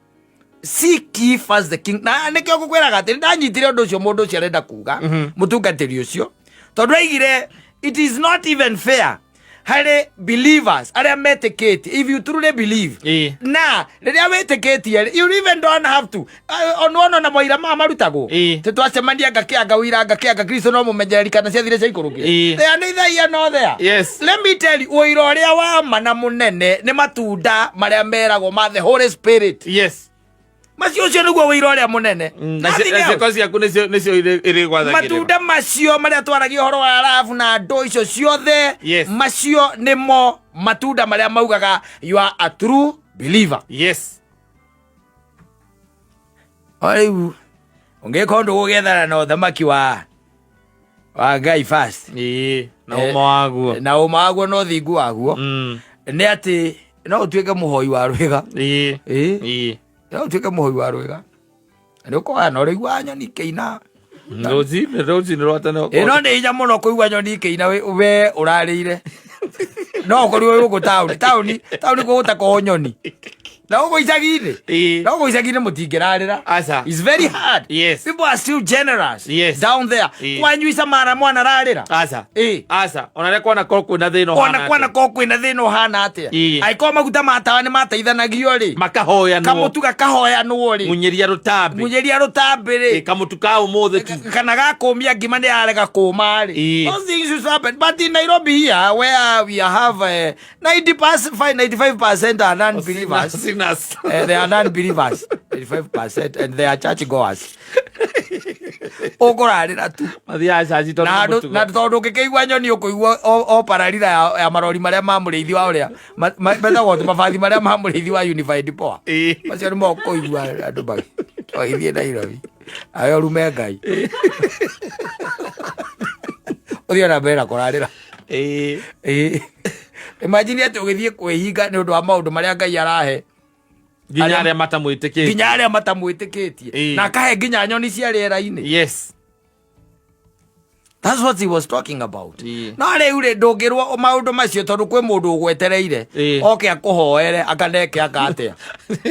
seek ye first the king. Na nĩkĩo ngũkwĩraga atĩ ndanyitire ũndũ ũcio mũndũ ũcio arenda kuga, mũtungatĩri ũcio, tondũ aigire it is not even fair harĩ believers arĩa metĩkĩtie, if you truly believe. Na rĩrĩa wĩtĩkĩtie rĩ, you even don't have to. Ona na moira maya marutagwo. Tĩ twacemania ngakĩanga ũira, ngakĩanga Kristo no mũmenyereri kana ciathire ciaikũrũkire. They are neither here nor there. Yes. Let me tell you, ũira ũrĩa wa ma na mũnene nĩ matunda marĩa meragwo ma the Holy Spirit. Yes. Macio ũcio nĩguo ũira ũrĩa mũnene. Na Nothing else. ciĩko ciaku nĩcio irĩgwathagĩrĩra. Matunda macio marĩa twaragia ũhoro wa rabu na andũ icio ciothe, Yes. macio nĩmo Matunda marĩa maugaga you are a true believer. Yes. O rĩu ũngĩkorwo ndũgũgĩethana na ũthamaki wa Ngai first. Ĩĩ, na Eh, ũma waguo. Na ũma waguo na ũthingu waguo. Nĩ atĩ no ũtuĩke mũhoi wa rwĩga. Ĩĩ. Ĩĩ. Ĩĩ. No ũtuĩke mũhoi wa rwĩga. Nĩ ũkoya na ũrĩiguaga nyoni ikĩina. Rũcinĩ rwa tene. Ĩno nĩ hinya mũno kũigua nyoni ikĩina we ũrarĩire. No ũkorirwo wĩ gũkũ taũni. Taũni kũu gũtakoragwo nyoni. Na gũkũ icagi-inĩ. Ĩĩ. Na gũkũ icagi-inĩ mũtingĩrarĩra. Aca. It's very hard. Yes. People are still generous. Yes. Down there. Ĩĩ. Kwanyu icamara mwana ararĩra. Aca. Ĩĩ. Aca. Ona rĩrĩa kwanakorwo kwĩna thĩna Ona ũhana kwana atĩa. korwo kwĩna thĩna ũhana atĩa. Ĩĩ. Angĩkorwo maguta ma tawa nĩ mateithanagio rĩ. Makahoyanwo. Kamũtu gakahoyanwo rĩ. Munyeria rũtambi. Munyeria rũtambi rĩ. Ĩĩ, kamũtu ka ũmũthĩ tu. Kana gakũmia ngima nĩ yarega kũma rĩ. Ĩĩ. Those things used to happen. But in Nairobi here, where we have 95% are non-believers. Sinners. They are non-believers. 95% and they are church goers. Ũkũrarĩra tu. Mathiaga caci tondũ Na nĩ andũ- mũtugo. na tondũ ũngĩkĩigua nyoni ũkũigua o pararira ya marori marĩa ma mũrĩithi wa ũrĩa metagwo atĩ mabathi marĩa ma mũrĩithi wa Unified Power. Ĩĩ. Macio nĩmo ũkũigua andũ magĩthiĩ Nairobi. Ayo rume Ngai. Ũthiĩ na mbere na kũrarĩra. Ĩĩ. Ĩĩ. Imagine atĩ ũgĩthiĩ kwĩhinga nĩ ũndũ wa maũndũ marĩa Ngai arahe. Nginya arĩa matamwĩtĩkĩtie. Nginya arĩa matamwĩtĩkĩtie. Ĩĩ. Na akahe nginya nyoni cia rĩera-inĩ. Yes. That's what he was talking about. Ĩĩ. No rĩu rĩ ndũngĩrwo maũndũ macio tondũ kwĩ mũndũ ũgwetereire. Ĩĩ. Oke akũhoere akaneke aka atĩa.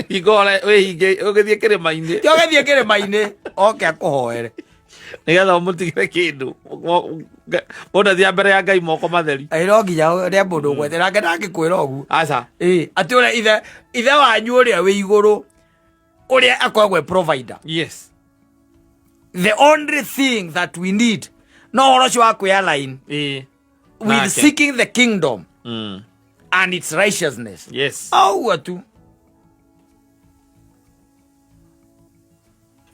Hingore wĩhinge ũgĩthiĩ kĩrĩma-inĩ. Ti ũgĩthiĩ kĩrĩma-inĩ oke akũhoere. Nĩgetha ũmũtigĩre kĩndũ. Mũndũ athiaga mbere ya Ngai moko matheri. Ĩ no nginya ũrĩa mũndũ ũgweterera nake ndangĩkwĩra ũguo. Aca. Ĩĩ, atĩ ũrĩa ithe wanyu ũrĩa wĩ igũrũ ũrĩa akoragwo e provider. Yes. The only thing that we need no ũhoro ũcio wa kwĩ align Ĩĩ. with Nake. seeking the kingdom and its righteousness. Yes. Ũguo tu.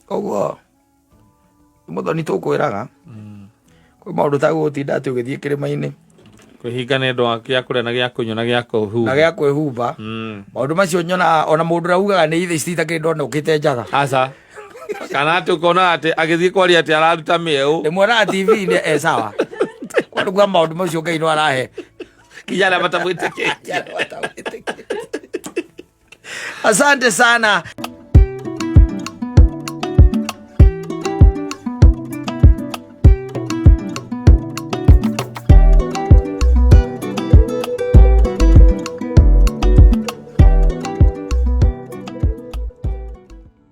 Ũguo mũthoni tũkwĩraga kwĩ maũndũ ta gũtinda atĩ ũgĩthiĩ kĩrĩma-inĩ Kwĩhinga nĩ ũndũ wa gĩa kũrĩa na gĩa kũnyua na gĩa kũhumba. Na gĩa kwĩhumba. Maũndũ macio nyonaga ona mũndũ ũrĩa ugaga nĩ ithe citakĩrĩ ndona ũkĩte njaga. Aca. Kana atĩ ũkona atĩ agĩthiĩ kwaria atĩ araruta mĩeũ. Ndĩmuonaga TV-inĩ e sawa. Kwani kwa maũndũ macio Ngai no arahe. Nginya arĩa matamwĩtĩkĩtie. Asante sana.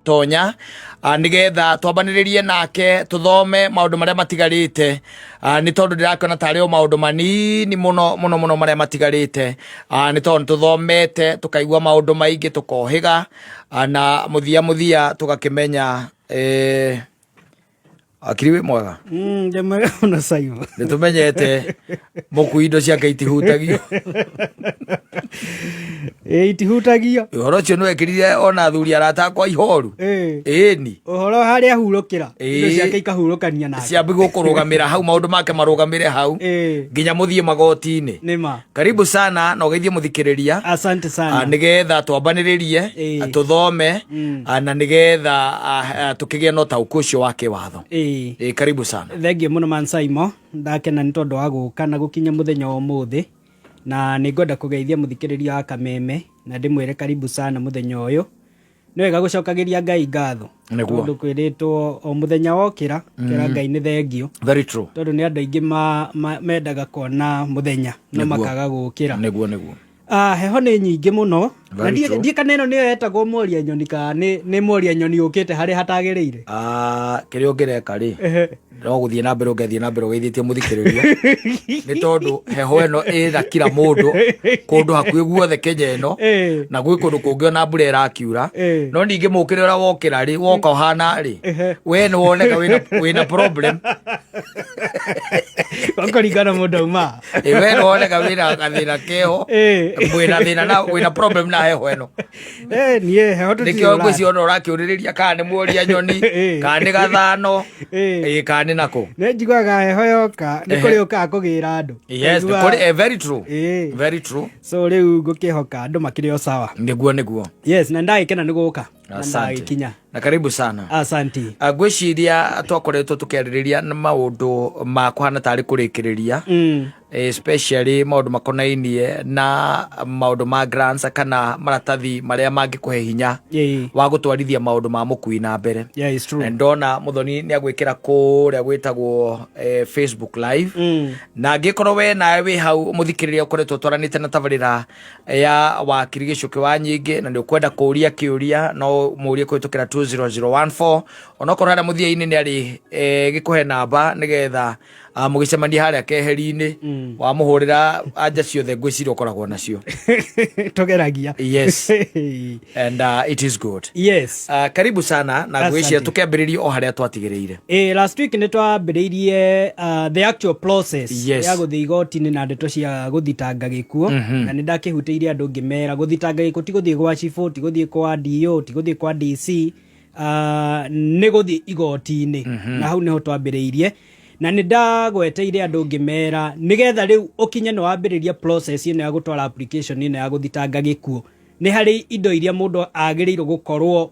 Tonya nigetha twambanĩrĩrie nake tũthome maũndũ marĩa matigarĩte, nĩ tondũ ndĩrakĩona tarĩ o maũndũ manini mũno mũno mũno marĩa matigarĩte, nĩ tondũ nĩ tũthomete tũkaigua maũndũ maingĩ tũkohĩga, na mũthia mũthia tũgakĩmenya, akiri wĩ mwega? Ndĩ mwega mũno, Simon. Nĩ tũmenyete mũkui indo ciake itihutagio. Ĩ, itihutagio. Ũhoro ũcio nĩ wekĩrire ona athuri arata akwa ihoru. Ĩ. Ĩni. Ũhoro harĩa ahurũkĩra, indo Ĩ. ciake ikahurũkania nake. Ciambi gũkũrũgamĩra hau, maũndũ make marũgamĩre hau. Ĩ. Nginya mũthiĩ magoti-inĩ. Nĩ ma. Karibu sana na ũgeithie mũthikĩrĩria. Asante sana. Nĩgetha twambanĩrĩrie, Ĩ. tũthome, na nĩgetha tũkĩgĩe na ũtaũku ũcio wa kĩwatho. Ĩ. Ĩ, karibu sana. Thengiũ mũno man Saimo, ndakena nĩ tondũ wa gũka na gũkinya mũthenya wa ũmũthĩ, na nĩ ngwenda kũgeithia mũthikĩrĩria wa Kameme na ndĩmwĩre karibu sana mũthenya ũyũ. Nĩ wega gũcokagĩria Ngai ngatho. Nĩguo. Tondũ kwĩrĩtwo o mũthenya wokĩra, kĩra Ngai nĩ thengiũ. Very true. Tondũ nĩ andũ aingĩ mendaga kuona mũthenya, no Nĩguo. makaga gũkĩra. Nĩguo, nĩguo. Heho nĩ nyingĩ mũno. Na Very true. ndiĩ kana ĩno nĩyo yetagwo Mworia Nyoni kana nĩ Mworia Nyoni ũkĩte harĩa hatagĩrĩire. Kĩrĩa ũngĩreka rĩ, no gũthiĩ na mbere ũngĩthiĩ na mbere ũgeithĩtie mũthikĩrĩria. Nĩ tondũ heho ĩno ĩna kila mũndũ kũndũ hakuhĩ guothe Kenya ĩno, na gwĩ kũndũ kũngĩ ona mbura ĩrakiura. No ningĩ mũkĩre ũrĩa wokĩra rĩ, woka ũhana rĩ, we nĩ woneka wĩna problem. Gũkũringana mũndũ auma. Ĩ, we nĩwoneka wĩna gathĩna keho. Wĩna thĩna na wĩna problem na heho ĩno. Eh, niĩ heho tũtirĩ Nĩkĩo ũrata. ngwĩciria ona ũrakĩũrĩrĩria kana nĩ muoria nyoni, kana nĩ gathano, kana nĩ nakũ. Nĩ njiguaga heho yoka nĩ kũrĩ ũkaga kũgĩra andũ. Yes, nĩ kũrĩ, very true. Very true. So rĩu ngũkĩhoka andũ makĩrĩ o sawa. Nĩguo nĩguo. Yes, na ndagĩkena nĩ gũka. Na Asante. ndagĩkinya. Na karibu sana. Asante. Ngwĩciria twakoretwo tũkĩarĩrĩria na maũndũ ma kũhana tarĩ kũrĩkĩrĩria, especially maũndũ makonainie na maũndũ ma grants kana maratathi marĩa mangĩkũhe hinya wa gũtwarithia maũndũ ma mũkui na mbere. Yeah, it's true. Na ndona Mũthoni nĩ agwĩkĩra kũrĩa gwĩtagwo Facebook Live, na angĩkorwo we nawe wĩ hau mũthikĩrĩria ũkoretwo twaranĩte na tabarĩra ya Wakiri Gĩcũkĩ wa Nyingĩ na nĩ ũkwenda kũũria kĩũria, no mũũrie kũhĩtũkĩra 20014, onokorwo harĩa mũthia-inĩ nĩ arĩ gĩkũhe namba nĩgetha mũgĩcemania harĩa keheri-inĩ, wamũhũrĩra anja ciothe ngwĩciria ũkoragwo nacio. Tũgeragia. Yes. And it is good. Yes. Karibu sana na ngwĩciria Asante. tũkĩambĩrĩria o harĩa twatigĩrĩire. Last week nĩ twambĩrĩirie the actual process ya gũthiĩ igoti-inĩ na ndeto cia gũthitanga gĩkuũ, na nĩ ndakĩhutĩirie andũ ngĩmera gũthitanga gĩkuũ ti gũthiĩ gwa cibũ, ti gũthiĩ kwa DO, ti gũthiĩ kwa DC, nĩ gũthiĩ igoti-inĩ. Na hau nĩho twambĩrĩirie, na nĩ ndagweteire andũ ngĩmera nĩgetha rĩu ũkinye nĩ wambĩrĩria process ĩno ya gũtwara application ĩno ya gũthitanga gĩkuũ, nĩ harĩ indo iria mũndũ agĩrĩirwo gũkorwo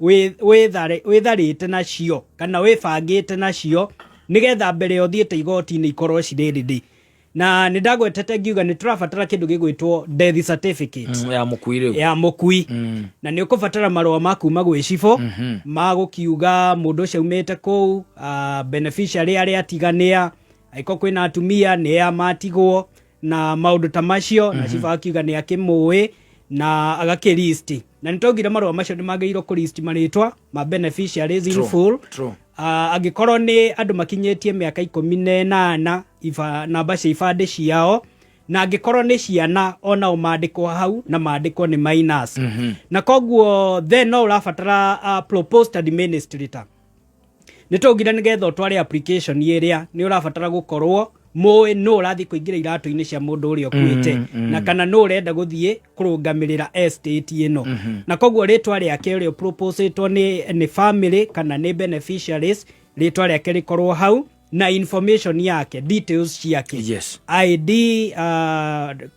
wĩtharĩte nacio kana wĩbangĩte nacio nĩgetha mbere ya ũthiĩte igoti-inĩ ikorwo cirĩ ready. Na nĩ ndagwetete ngiuga nĩ tũrabatara kĩndũ gĩgwĩtwo death certificate. Ya mũkui rĩu. Ya mũkui. Na nĩ ũkũbatara marũa ma kuma gwĩ cibũ ma gũkiuga mũndũ ũcio aumĩte kũu, beneficiary arĩa atiganĩa, angĩkorwo kwĩna atumia nĩ a matigwo na maũndũ ta macio, na cibũ akiuga nĩ akĩmũĩ na agakĩlist. Na nĩ twaugire marũa macio nĩ magĩrĩirwo kũlist marĩtwa ma beneficiaries in full. Angĩkorwo nĩ andũ makinyĩtie mĩaka 18, namba cia ibandĩ ciao, na angĩkorwo nĩ ciana onao mandĩkwo hau na mandĩkwo nĩ minors. Na koguo then no ũrabatara proposed administrator. Nĩ twaugire nĩgetha ũtware application ĩrĩa nĩ ũrabatara gũkorwo mũĩ nũ ũrathiĩ kũingĩra iratũ-inĩ cia mũndũ ũrĩa ũkuĩte, na kana nũ ũrenda gũthiĩ kũrũgamĩrĩra estate ĩno. Na koguo rĩtwa rĩake ũrĩa proposetwo nĩ family kana nĩ beneficiaries, rĩtwa rĩake rĩkorwo hau na information yake, details ciake, ID,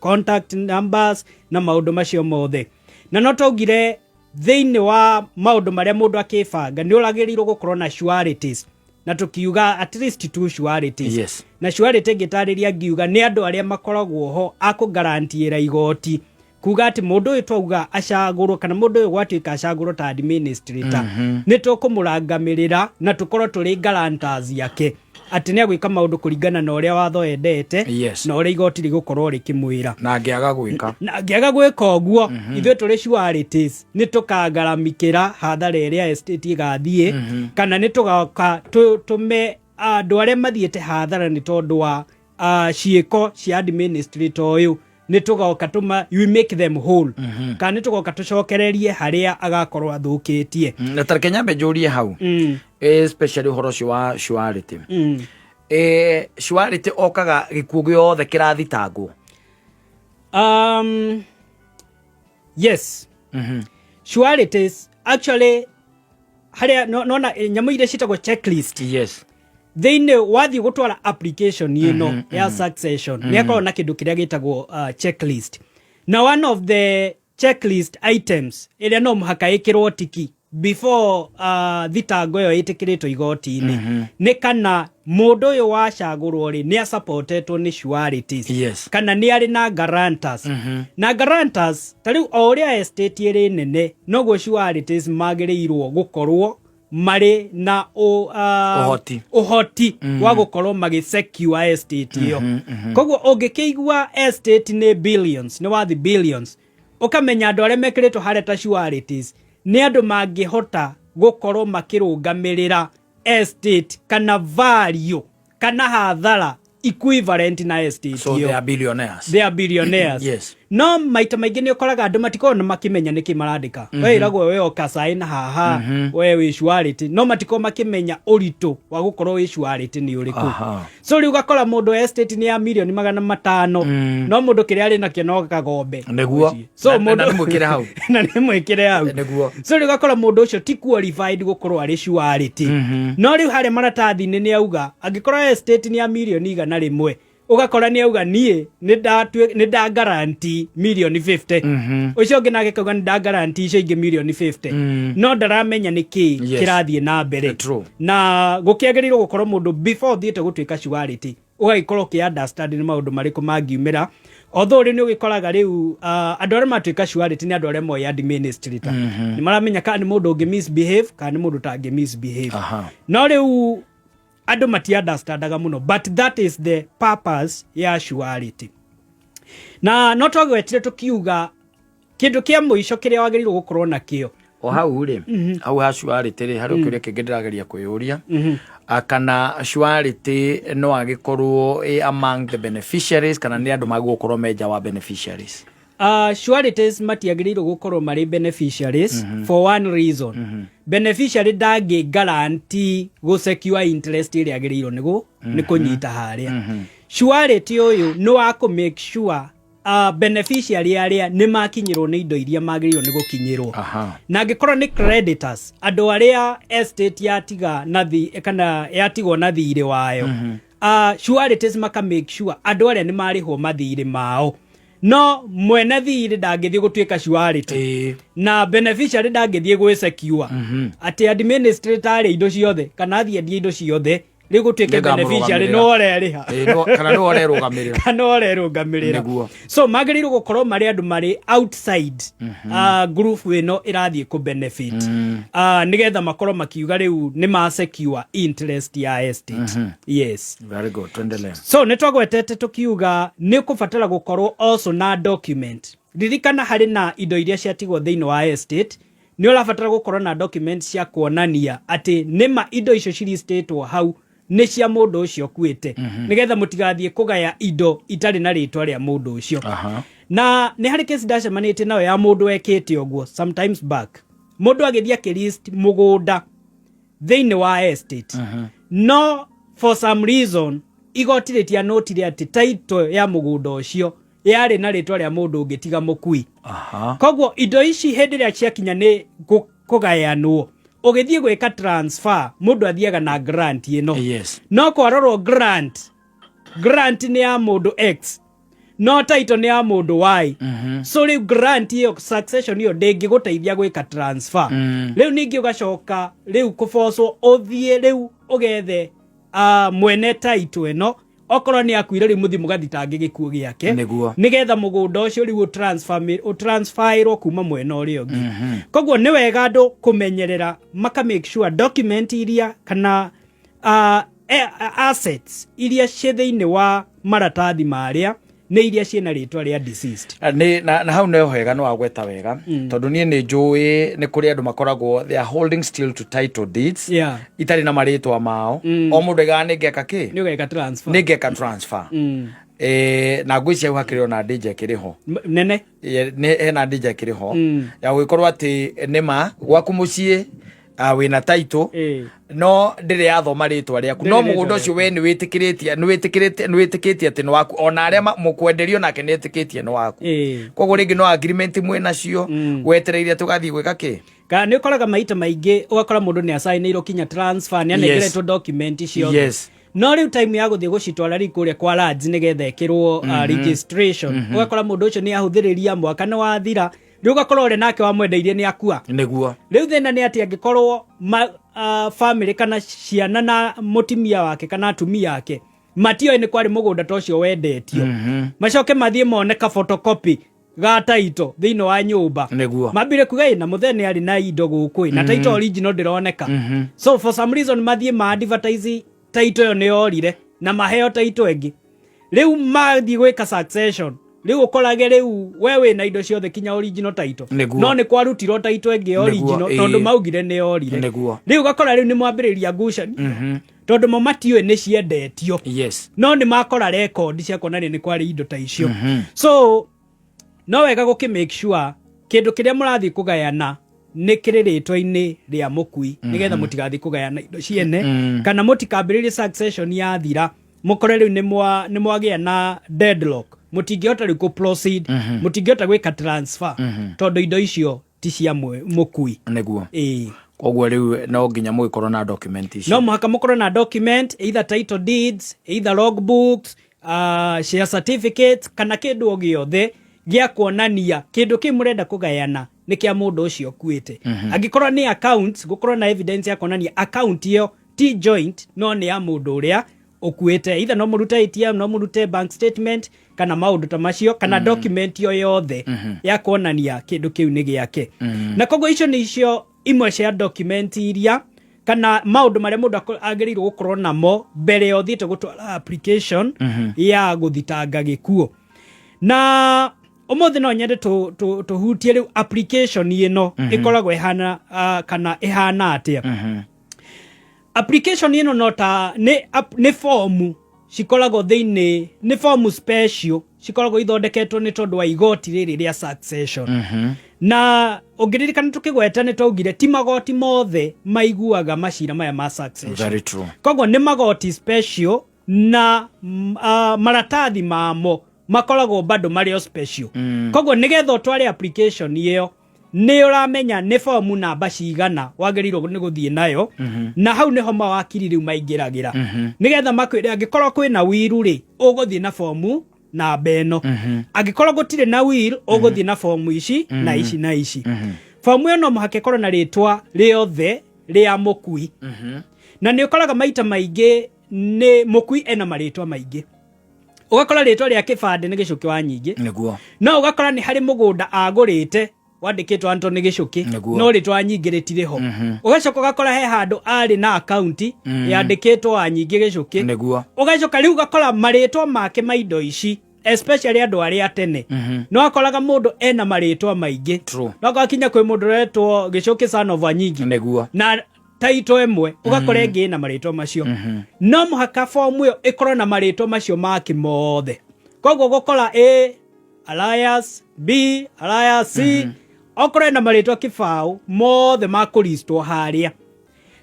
contact numbers na maũndũ macio mothe. Na no twaugire thĩinĩ wa maũndũ marĩa mũndũ akĩbanga nĩ ũragĩrĩirwo gũkorwo na sureties, na tũkiuga at least two sureties. Na surety ngĩtarĩria ngiuga nĩ andũ arĩa makoragwo ho a kũgarantiĩra igoti kuga atĩ mũndũ ũyũ twauga acagũrwo kana mũndũ ũyũ gwatuĩka acagũrwo ta administrator, nĩ tũkũmũrangamĩrĩra na tũkorwo tũrĩ guarantors yake atĩ nĩ agwĩka maũndũ kũringana na ũrĩa watho wendete na ũrĩa igoti rĩgũkorwo rĩkĩmwĩra. Na angĩaga gwĩka, Na angĩaga gwĩka ũguo, ithuĩ tũrĩ sureties nĩ tũkagaramikĩra hathara ĩrĩa estate ĩgathiĩ, kana nĩ tũgoka tũme andũ arĩa mathiĩte hathara nĩ tondũ wa ciĩko cia administrator ũyũ, nĩ tũgoka tũma we make them whole, kana nĩ tũgoka tũcokererie harĩa agakorwo athũkĩtie. Na tareke nyambe njũrie hau, especially ũhoro ũcio wa surety. Surety okaga gĩkuũ gĩothe kĩrathitangwo? Yes. Sureties actually harĩa nona nyamũ iria ciĩtagwo checklist thĩinĩ wathiĩ gũtwara application ĩno ya succession, nĩ akoragwo na kĩndũ kĩrĩa gĩtagwo checklist, na one of the checklist items ĩrĩa no mũhaka ĩkĩrwo tiki before thitango ĩyo ĩtĩkĩrĩtwo igoti-inĩ nĩ kana mũndũ ũyũ wacagũrwo rĩ, nĩ asupportetwo nĩ sureties kana nĩ arĩ na guarantors. Na guarantors ta rĩu o ũrĩa estate ĩrĩ nene, noguo sureties magĩrĩirwo gũkorwo marĩ na Ũhoti. Ũhoti wa gũkorwo magĩ secure estate ĩyo. Koguo ũngĩkĩigua estate nĩ billions, nĩ wathi billions, ũkamenya andũ arĩa mekĩrĩtwo harĩa ta sureties nĩ andũ mangĩhota gũkorwo makĩrũgamĩrĩra estate kana value kana hathara equivalent na estate So ĩyo. They are billionaires. They are billionaires. No maita maingĩ nĩ ũkoraga andũ matikoragwo na makĩmenya nĩkĩ marandĩka. We ĩragwo we oka sign haha, we wĩ surety, no matikoragwo makĩmenya ũritũ wa gũkorwo wĩ surety nĩ ũrĩkũ. So rĩu ũgakora mũndũ estate nĩ ya mirioni 500, no mũndũ kĩrĩa arĩ nakĩo no kagombe. So Na mũndũ nĩ mwĩkĩre hau. Na nĩ mwĩkĩre hau. So rĩu ũgakora mũndũ ũcio ti qualified gũkorwo arĩ surety. No rĩu harĩa maratathi-inĩ nĩ auga angĩkorwo estate nĩ ya mirioni 100, ũgakora nĩ auga niĩ nĩ nda guarantee mirioni 50, ũcio ũngĩ nake kauga nĩ nda guarantee icio ingĩ mirioni 50, no ndaramenya nĩ kĩ kĩrathiĩ na mbere. Na gũkĩagĩrĩirwo gũkorwo mũndũ before ũthiĩte gũtuĩka surety ũgagĩkorwo ũkĩ understand nĩ maũndũ marĩkũ mangiumĩra, although rĩu nĩ ũgĩkoraga rĩu andũ arĩa matuĩka surety nĩ andũ arĩa moĩ administrator, nĩ maramenya kana nĩ mũndũ ũngĩ misbehave kana nĩ mũndũ ũtangĩ misbehave. No rĩu andũ mati understandaga mũno, but that is the purpose ya surety. Na no twagwetire tũkiuga kĩndũ kĩa mũico kĩrĩa wagĩrĩirwo gũkorwo nakĩo. O hau rĩ, hau ha surety rĩ, harĩ kĩũria kĩngĩ ndĩrageria kwĩyũria. Kana surety no agĩkorwo ĩ among the beneficiaries, kana nĩ andũ magũkorwo me nja wa beneficiaries? Sureties matiagĩrĩirwo gũkorwo marĩ beneficiaries for one reason. Beneficiary ndangĩ guarantee gũ secure interest ĩrĩa agĩrĩirwo nĩ kũnyita harĩa. Surety ũyũ nĩ wa kũ make sure beneficiary arĩa nĩ makinyĩrwo nĩ indo iria magĩrĩirwo nĩ gũkinyĩrwo. Na angĩkorwo nĩ creditors, andũ arĩa estate yatiga na thi kana yatigwo na thirĩ wayo, sureties maka make sure andũ arĩa nĩ marĩhwo mathirĩ mao, no mwene thirĩ ndangĩthiĩ gũtuĩka surety na beneficiary ndangĩthiĩ gwĩ secure atĩ administrator arĩ indo ciothe kana athiĩ endie indo ciothe, rĩu gũtuĩke beneficiary Nĩngamũrũgamĩrĩra. no ũrerĩha. Ĩĩ, kana nĩwe ũrerũgamĩrĩra. Kana ũrerũgamĩrĩra. So magĩrĩirwo gũkorwo marĩ andũ marĩ outside group ĩno ĩrathiĩ kũ benefit, nĩgetha makorwo makiuga rĩu nĩ ma secure interest ya estate. Yes. Very good, tuendelee. So nĩ twagwetete tũkiuga nĩ kũbatara gũkorwo also na document. Ririkana harĩ na indo iria ciatigwo thĩinĩ wa estate, nĩ ũrabatara gũkorwo na document cia kuonania atĩ nĩma indo icio ciristĩtwo hau nĩ cia mũndũ ũcio ũkuĩte, nĩgetha mũtigathiĩ kũgaya indo itarĩ na rĩtwa rĩa mũndũ ũcio. Na nĩ harĩ kesi ndacemanĩtie nayo ya mũndũ wekĩte ũguo sometimes back, mũndũ agĩthiĩ akĩlist mũgũnda thĩinĩ wa estate, no for some reason igoti rĩtianotire atĩ title ya mũgũnda ũcio yarĩ na rĩtwa rĩa mũndũ ũngĩ tiga mũkui. Koguo indo ici hĩndĩ ĩrĩa ciakinya nĩ kũgayanwo, ũgĩthiĩ gwĩka transfer, mũndũ athiaga na grant ĩno. No kwarorwo grant nĩ ya mũndũ X, no title nĩ ya mũndũ Y. So rĩu grant ĩyo, succession ĩyo ndĩngĩgũteithia gwĩka transfer. Rĩu ningĩ ũgacoka rĩu kũbocwo ũthiĩ rĩu ũgethe mwene title ĩno, okorwo nĩ akuire, rĩu mũthiĩ mũgathitange gĩkuũ gĩake nĩgetha mũgũnda ũcio rĩu ũtransferĩrwo kuma mwena ũrĩa ũngĩ. Koguo nĩ wega andũ kũmenyerera maka make sure document iria kana assets iria ciĩ thĩinĩ wa maratathi marĩa nĩ iria ciĩna rĩtwa rĩa deceased. Nĩ na hau nĩho hega nĩ wagweta wega, tondũ niĩ nĩ njũĩ nĩ kũrĩ andũ makoragwo they are holding still to title deeds itarĩ na marĩtwa mao. O mũndũ aigaga nĩ ngeka kĩ, Nĩ ũgeka transfer. Nĩ ngeka transfer. Na ngwĩciria hau hakĩrĩ ona danger ĩkĩrĩ ho. Nene. Nĩ hena danger ĩkĩrĩ ho ya gũgĩkorwo atĩ nĩma gwaku mũciĩ wĩna title no ndĩrĩ yathoma rĩtwa rĩaku, no Ndĩrĩ rĩtwa mũgũnda ũcio we nĩ wĩtĩkĩrĩtie nĩ wĩtĩkĩrĩte nĩ wĩtĩkĩtie atĩ nĩ waku, ona arĩa mũkwenderio nake nĩ etĩkĩtie nĩ waku. Koguo rĩngĩ no agreement mwĩ nacio wetereire tũgathiĩ gwĩka kĩ. Kana nĩ ũkoraga maita maingĩ ũgakora mũndũ nĩ acainĩirwo kinya transfer, nĩ anengeretwo document ciothe, no rĩu time ya gũthiĩ gũcitwara rĩu kũrĩa kwa lands nĩgetha ĩkĩrwo registration, ũgakora mũndũ ũcio nĩ ahũthĩrĩria, mwaka nĩ wathira, rĩu ũgakora ũrĩa nake wamwendeirie nĩ akua. Rĩu thĩna nĩ atĩ angĩkorwo family kana ciana na mũtumia wake kana atumia ake matioĩ nĩ kwarĩ mũgũnda ta ũcio wendetio, macoke mathiĩ mone ka photocopy ga title thĩinĩ wa nyũmba, mambire kuga ĩ na mũthee nĩ arĩ na indo gũkũ ĩ na title original ndĩroneka. So for some reason mathiĩ ma advertise title ĩyo nĩ yorire na maheo title ĩngĩ. Rĩu mathiĩ gwĩka succession, rĩu ũkorage rĩu we wĩna indo ciothe kinya original title, no nĩ kwarutirwo title ĩngĩ original tondũ maugire nĩ yorire. Rĩu ũgakora rĩu nĩ mwambĩrĩria ngucanio tondũ mo matiũĩ nĩ ciendetio, no nĩ makora record cia kuonania nĩ kwarĩ indo ta icio. So No wega gũkĩ make sure kĩndũ kĩrĩa mũrathiĩ kũgayana nĩ kĩrĩ rĩtwa-inĩ rĩa mũkui, nĩgetha mũtigathiĩ kũgayana indo ciene, kana mũtikambĩrĩrie succession yathira mũkore rĩu nĩ mwagĩa na deadlock, mũtingĩhota rĩu kũ proceed, mũtingĩhota gwĩka transfer, tondũ indo icio ti cia mũkui. Nĩguo. Ĩĩ. Koguo rĩu no nginya mũgĩkorwo na document icio. No mũhaka mũkorwo na document, either title deeds, either logbooks, share certificates, kana kĩndũ o gĩothe gĩa kuonania kĩndũ kĩu mũrenda kũgayana nĩ kĩa mũndũ ũcio ũkuĩte. Angĩkorwo nĩ accounts, gũkorwo na evidence ya kuonania account ĩyo ti joint, no nĩ ya mũndũ ũrĩa ũkuĩte. Either no mũrute ATM, no mũrute bank statement, kana maũndũ ta macio, kana document o yothe ya kuonania kĩndũ kĩu nĩ gĩake. Na koguo icio nĩ icio imwe cia document iria kana maũndũ marĩa mũndũ agĩrĩirwo gũkorwo namo mbere ya ũthiĩte gũtwara application ya gũthitanga gĩkuũ. Na ũmũthĩ no nyende tũhutie rĩu application ĩno ĩkoragwo ĩhana kana ĩhana atĩa. Application ĩno no ta nĩ fomu cikoragwo thĩinĩ, nĩ fomu special cikoragwo ithondeketwo nĩ tondũ wa igoti rĩrĩ rĩa succession. Na ũngĩririkana tũkĩgweta nĩ twaugire ti magoti mothe maiguaga macira maya ma succession. Very true. Koguo nĩ magoti special na maratathi mamo makoragwo bado marĩ o special. Koguo nĩgetha ũtware application ĩyo, nĩ ũramenya nĩ fomu namba cigana wagĩrĩirwo nĩ gũthiĩ nayo. Na hau nĩho mawakiri rĩu maingĩragĩra, nĩgetha makwĩre angĩkorwo kwĩna will rĩ, ũgũthiĩ na fomu namba ĩno, angĩkorwo gũtirĩ na will, ũgũthiĩ na fomu ici na ici na ici. Fomu ĩyo no mũhaka ĩkorwo na rĩtwa rĩothe rĩa mũkui. Na nĩ ũkoraga maita maingĩ nĩ mũkui ena marĩtwa maingĩ, ũgakora rĩtwa rĩa kĩbandĩ nĩ Gĩcũkĩ wa Nyingĩ, no ũgakora nĩ harĩ mũgũnda agũrĩte wandĩkĩtwo Anthony Gĩcũkĩ, no rĩtwa wa Nyingĩ rĩtirĩ ho. Ũgacoka ũgakora he handũ arĩ na akaunti yandĩkĩtwo wa Nyingĩ Gĩcũkĩ. Ũgacoka rĩu ũgakora marĩtwa make ma indo ici, especially andũ arĩa tene, no akoraga mũndũ ena marĩtwa maingĩ. No akoraga kinya kwĩ mũndũ ũretwo Gĩcũkĩ son of Wanyingi na taito ĩmwe, ũgakora ĩngĩ ĩna marĩtwa macio. No mũhaka fomu ĩyo ĩkorwo na marĩtwa macio make mothe. Koguo gũkora A alias B alias C, okorwo ena marĩtwa kĩbaũ mothe makũristwo harĩa.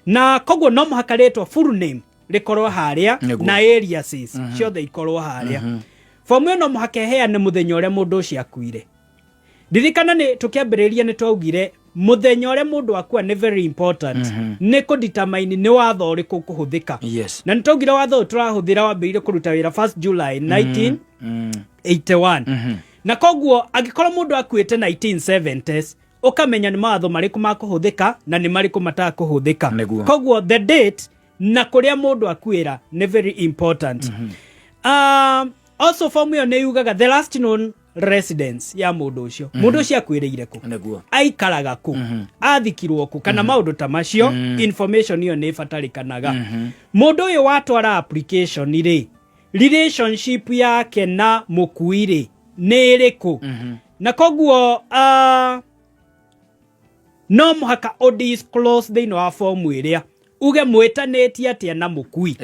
Na koguo no mũhaka rĩtwa, full name, rĩkorwo harĩa na aliases ciothe ikorwo harĩa. Fomu ĩyo no mũhaka ĩheane mũthenya ũrĩa mũndũ ũcio akuire. Ririkana nĩ tũkĩambĩrĩria nĩ twaugire mũthenya ũrĩa mũndũ akua nĩ very important, nĩ kũdetermine nĩ watho ũrĩkũ ũkũhũthĩka. Na nĩ twaugire watho ũyũ tũrahũthĩra wambĩrĩire kũruta wĩra 1st July 1981, na koguo angĩkorwo mũndũ akuĩte 1970s, ũkamenya nĩ mawatho marĩkũ makũhũthĩka na nĩ marĩkũ matakũhũthĩka. Koguo the date na kũrĩa mũndũ akuĩra nĩ very important. Also form ĩyo nĩ yugaga the last known residence ya mũndũ ũcio, mũndũ ũcio akuĩrĩire kũ, aikaraga kũ, athikirwo kũ, kana maũndũ ta macio. Information ĩyo nĩ ĩbatarĩkanaga. Mũndũ ũyũ watwara application rĩ, relationship yake na mũkui rĩ nĩ ĩrĩkũ? Na koguo no mũhaka ũ disclose thĩinĩ wa fomu ĩrĩa, uge mwĩtanĩtie atĩa na mũkui,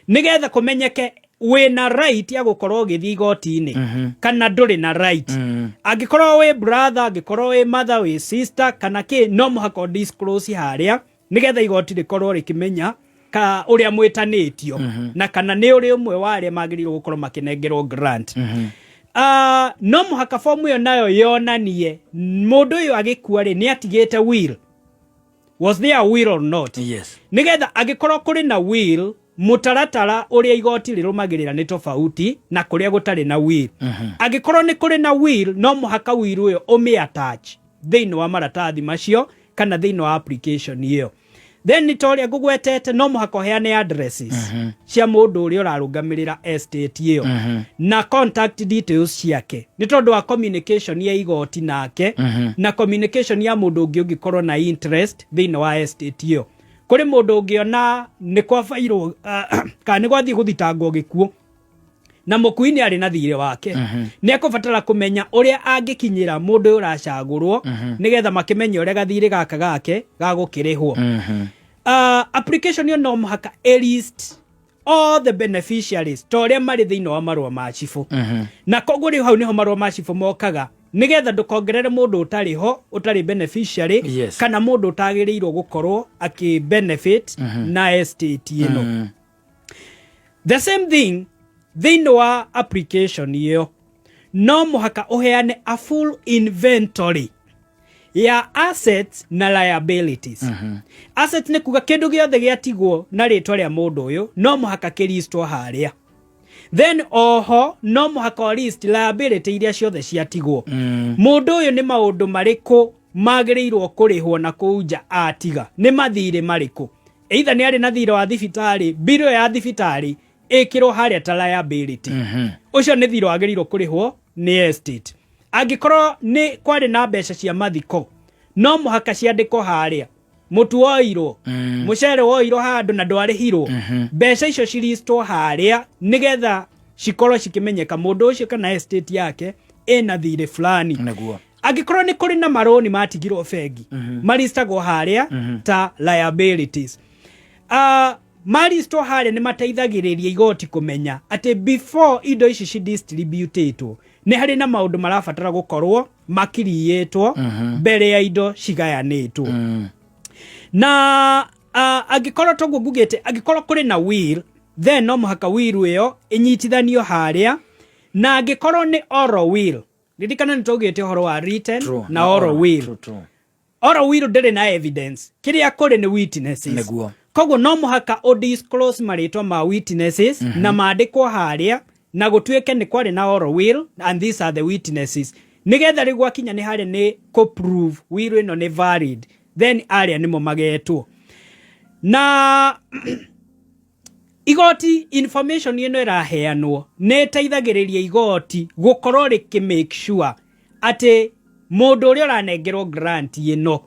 nĩgetha kũmenyeke wĩna right ya gũkorwo ũgĩthiĩ igoti-inĩ kana ndũrĩ na right. Angĩkorwo wĩ brother, angĩkorwo wĩ mother, wĩ sister kana kĩ, no mũhaka ũ disclose harĩa, nĩgetha igoti rĩkorwo rĩkĩmenya ka ũrĩa mwĩtanĩtio na kana nĩ ũrĩ ũmwe wa arĩa magĩrĩirwo gũkorwo makĩnengerwo grant. No mũhaka fomu ĩyo nayo yonanie mũndũ ũyũ agĩkua rĩ, nĩ atigĩte will, was there a will or not? Nĩgetha angĩkorwo kũrĩ na will, mũtaratara ũrĩa igoti rĩrũmagĩrĩra nĩ tofauti na kũrĩa gũtarĩ na will. Angĩkorwo nĩ kũrĩ na will, no mũhaka will ũyũ ũmĩ attach thĩinĩ wa maratathi macio kana thĩinĩ wa application ĩyo. Then ta ũrĩa ngũgwetete, no mũhaka ũheane addresses cia mũndũ ũrĩa ũrarũgamĩrĩra estate ĩyo na contact details ciake, nĩ tondũ wa communication ya igoti nake na communication ya mũndũ ũngĩ ũngĩkorwo na interest thĩinĩ wa estate ĩyo. Kũrĩ mũndũ ũngĩona nĩ kwabairwo kana nĩ gwathiĩ gũthitangwo gĩkuũ na mũkui nĩ arĩ na thirĩ wake, nĩ ekũbatara kũmenya ũrĩa angĩkinyĩra mũndũ ũyũ ũracagũrwo, nĩgetha makĩmenye ũrĩa gathirĩ gaka gake gagũkĩrĩhwo. Application ĩyo no mũhaka ĩ list all the beneficiaries ta ũrĩa marĩ thĩinĩ wa marũa ma cibũ. Na koguo rĩu hau nĩho marũa ma cibũ mokaga. Nĩgetha ndũkongerere mũndũ ũtarĩ ho, ũtarĩ beneficiary, kana mũndũ ũtagĩrĩirwo gũkorwo akĩ benefit na estate ĩno. The same thing thĩinĩ wa application ĩyo, no mũhaka ũheane a full inventory ya assets na liabilities. Assets nĩ kuga kĩndũ gĩothe gĩatigwo na rĩtwa rĩa mũndũ ũyũ no mũhaka kĩristwo harĩa. Then oho no mũhaka o list liability iria ciothe ciatigwo. Mũndũ ũyũ nĩ maũndũ marĩkũ magĩrĩirwo kũrĩhwo na kũu nja atiga, nĩ mathirĩ marĩkũ, either nĩ arĩ na thirĩ wa thibitarĩ, mbirũ ya thibitarĩ ĩkĩrwo harĩa ta liability. Ũcio nĩ thirĩ wagĩrĩirwo kũrĩhwo nĩ estate. Angĩkorwo nĩ kwarĩ na mbeca cia mathiko, no mũhaka ciandĩkwo harĩa. Mũtu woirwo, mũcere woirwo handũ na ndwarĩhirwo, mbeca icio ciristwo harĩa nĩgetha cikorwo cikĩmenyeka mũndũ ũcio kana estate yake ĩna thirĩ fulani. Angĩkorwo nĩ kũrĩ na marũni matigirwo bengi, maristagwo harĩa ta liabilities. Maristwo harĩa nĩ mateithagĩrĩria igoti kũmenya atĩ before indo ici cidistributĩtwo nĩ harĩ na maũndũ marabatara gũkorwo makiriyĩtwo mbere ya indo cigayanĩtwo. Na angĩkorwo toguo ngugĩte, angĩkorwo kũrĩ na will, then no mũhaka will ĩyo ĩnyitithanio harĩa. Na angĩkorwo nĩ oral will, ririkana nĩ twaugĩte ũhoro wa written na oral will. True, true. Oral will ndĩrĩ na evidence, kĩrĩa kũrĩ nĩ witnesses. Koguo no mũhaka ũ disclose marĩtwa ma witnesses na mandĩkwo harĩa, na gũtuĩke nĩ kwarĩ na oral will and these are the witnesses, nĩgetha rĩu gwakinya nĩ harĩa nĩ kũ prove will ĩno nĩ valid, then arĩa nĩmo magetwo. Na igoti information ĩno ĩraheanwo nĩ ĩteithagĩrĩria igoti gũkorwo rĩkĩ make sure atĩ mũndũ ũrĩa ũranengerwo grant ĩno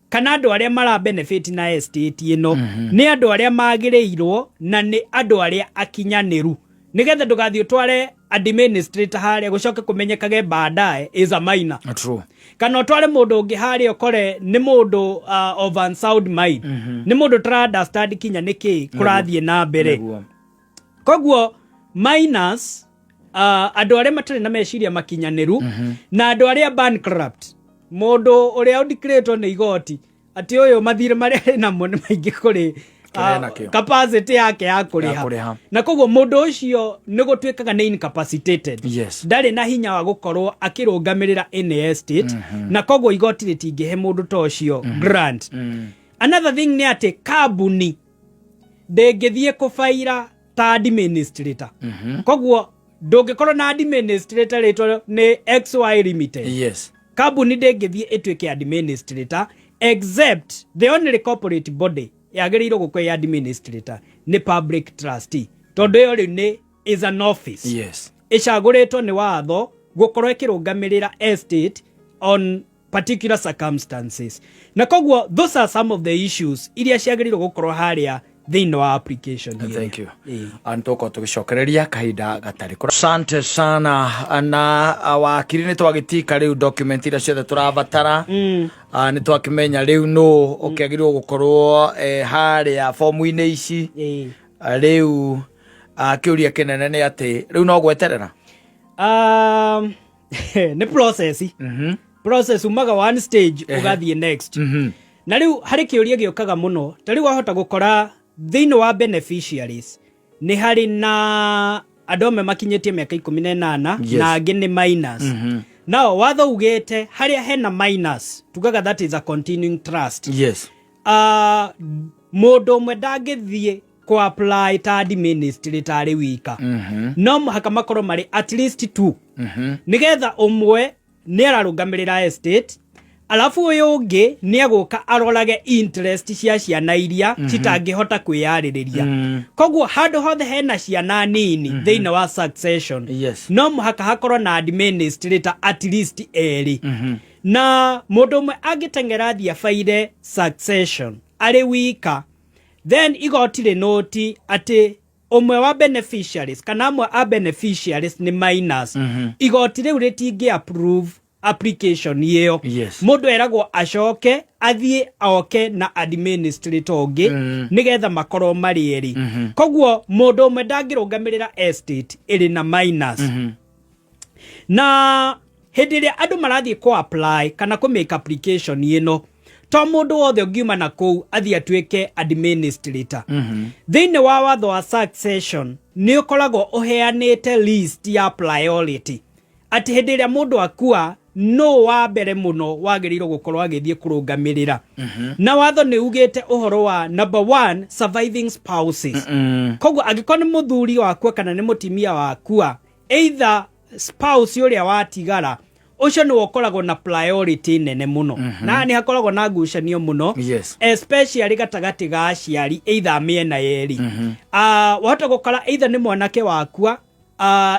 kana andũ arĩa mara benefit na estate ĩno nĩ andũ arĩa magĩrĩirwo na nĩ andũ arĩa akinyanĩru, nĩgetha ndũgathiĩ ũtware administrator harĩa gũcoke kũmenyekage baadaye is a minor, kana ũtware mũndũ ũngĩ harĩa ũkore nĩ mũndũ of unsound mind, nĩ mũndũ tũra understand kinya nĩkĩ kũrathiĩ na mbere. Koguo minors, andũ arĩa matarĩ na meciria makinyanĩru, na andũ arĩa bankrupt, mũndũ ũrĩa ũndikĩrĩtwo nĩ igoti atĩ ũyũ mathirĩ marĩa arĩ namo nĩ maingĩ kũrĩ Kĩrĩa nakĩo. Capacity yake ya Ya kũrĩha. Kũrĩha. Na koguo mũndũ ũcio nĩ gũtuĩkaga nĩ incapacitated, ndarĩ na hinya wa gũkorwo akĩrũgamĩrĩra any estate, na koguo igoti rĩtingĩhe mũndũ ta ũcio grant. Another thing nĩ atĩ kambuni ndĩngĩthiĩ kũbaira ta administrator. Koguo ndũngĩkorwo na administrator rĩtwa nĩ XY Limited. Kambuni ndĩngĩthiĩ ĩtuĩke administrator, except the only corporate body yagĩrĩirwo gũkorwo ĩ administrator nĩ public trustee, tondũ ĩyo rĩu nĩ is an office ĩcagũrĩtwo nĩ watho gũkorwo ĩkĩrũgamĩrĩra estate on particular circumstances. Na koguo those are some of the issues iria ciagĩrĩirwo gũkorwo harĩa thĩinĩ wa application ĩyo. Thank you. Ĩĩ. Nĩ tũgũkorwo tũgĩcokereria kahinda gatarĩ kũra. Asante sana. Na wakiri, nĩ twagĩtika rĩu document iria ciothe tũrabatara. Nĩ twakĩmenya rĩu nũ ũkĩagĩrĩirwo gũkorwo harĩa fomu-inĩ ici. Rĩu kĩũria kĩnene nĩ atĩ rĩu no gweterera. Nĩ process, process umaga one stage ũgathiĩ next. Na rĩu harĩ kĩũria gĩũkaga mũno, ta rĩu wahota gũkora thĩinĩ wa beneficiaries nĩ harĩ na andũ amwe makinyĩtie mĩaka 18 na angĩ nĩ minors. Nao watho ugĩte harĩa hena minors, tugaga that is a continuing trust. Mũndũ ũmwe ndangĩthiĩ kũ apply ta administrator arĩ wika. No mũhaka makorwo marĩ at least two, nĩgetha ũmwe nĩ ararũgamĩrĩra estate, alafu ũyũ ũngĩ nĩ egũka arorage interest cia ciana iria citangĩhota kwĩyarĩrĩria. Koguo handũ hothe hena ciana nini thĩinĩ wa succession, no mũhaka hakorwo na administrator at least erĩ. Na mũndũ ũmwe angĩteng'era athiĩ abaire succession arĩ wika, then igoti rĩnoti atĩ ũmwe wa beneficiaries kana amwe a beneficiaries nĩ minors, igoti rĩu rĩtingĩ approve application ĩyo. Mũndũ eragwo acoke athiĩ oke na administrator ũngĩ, nĩgetha makorwo marĩ erĩ. Koguo mũndũ ũmwe ndangĩrũgamĩrĩra estate ĩrĩ na minors. Na Hĩndĩ ĩrĩa andũ marathiĩ kũ apply kana kũ make application ĩno, to mũndũ wothe ũngiuma na kũu athiĩ atuĩke administrator. Thĩinĩ wa watho wa succession nĩ ũkoragwo ũheanĩte list ya priority, atĩ hĩndĩ ĩrĩa mũndũ akua, no wa mbere mũno wagĩrĩirwo gũkorwo agĩthiĩ kũrũgamĩrĩra. Na watho nĩ ugĩte ũhoro wa number one, surviving spouses. Koguo angĩkorwo nĩ mũthuri wakua kana nĩ mũtimia wakua, either spouse ũrĩa watigara, ũcio nĩwe ũkoragwo na priority nene mũno. Na nĩ hakoragwo na ngucanio mũno, especially gatagatĩ ga aciari, either mĩena yerĩ. Wahota gũkora either nĩ mwanake wakua,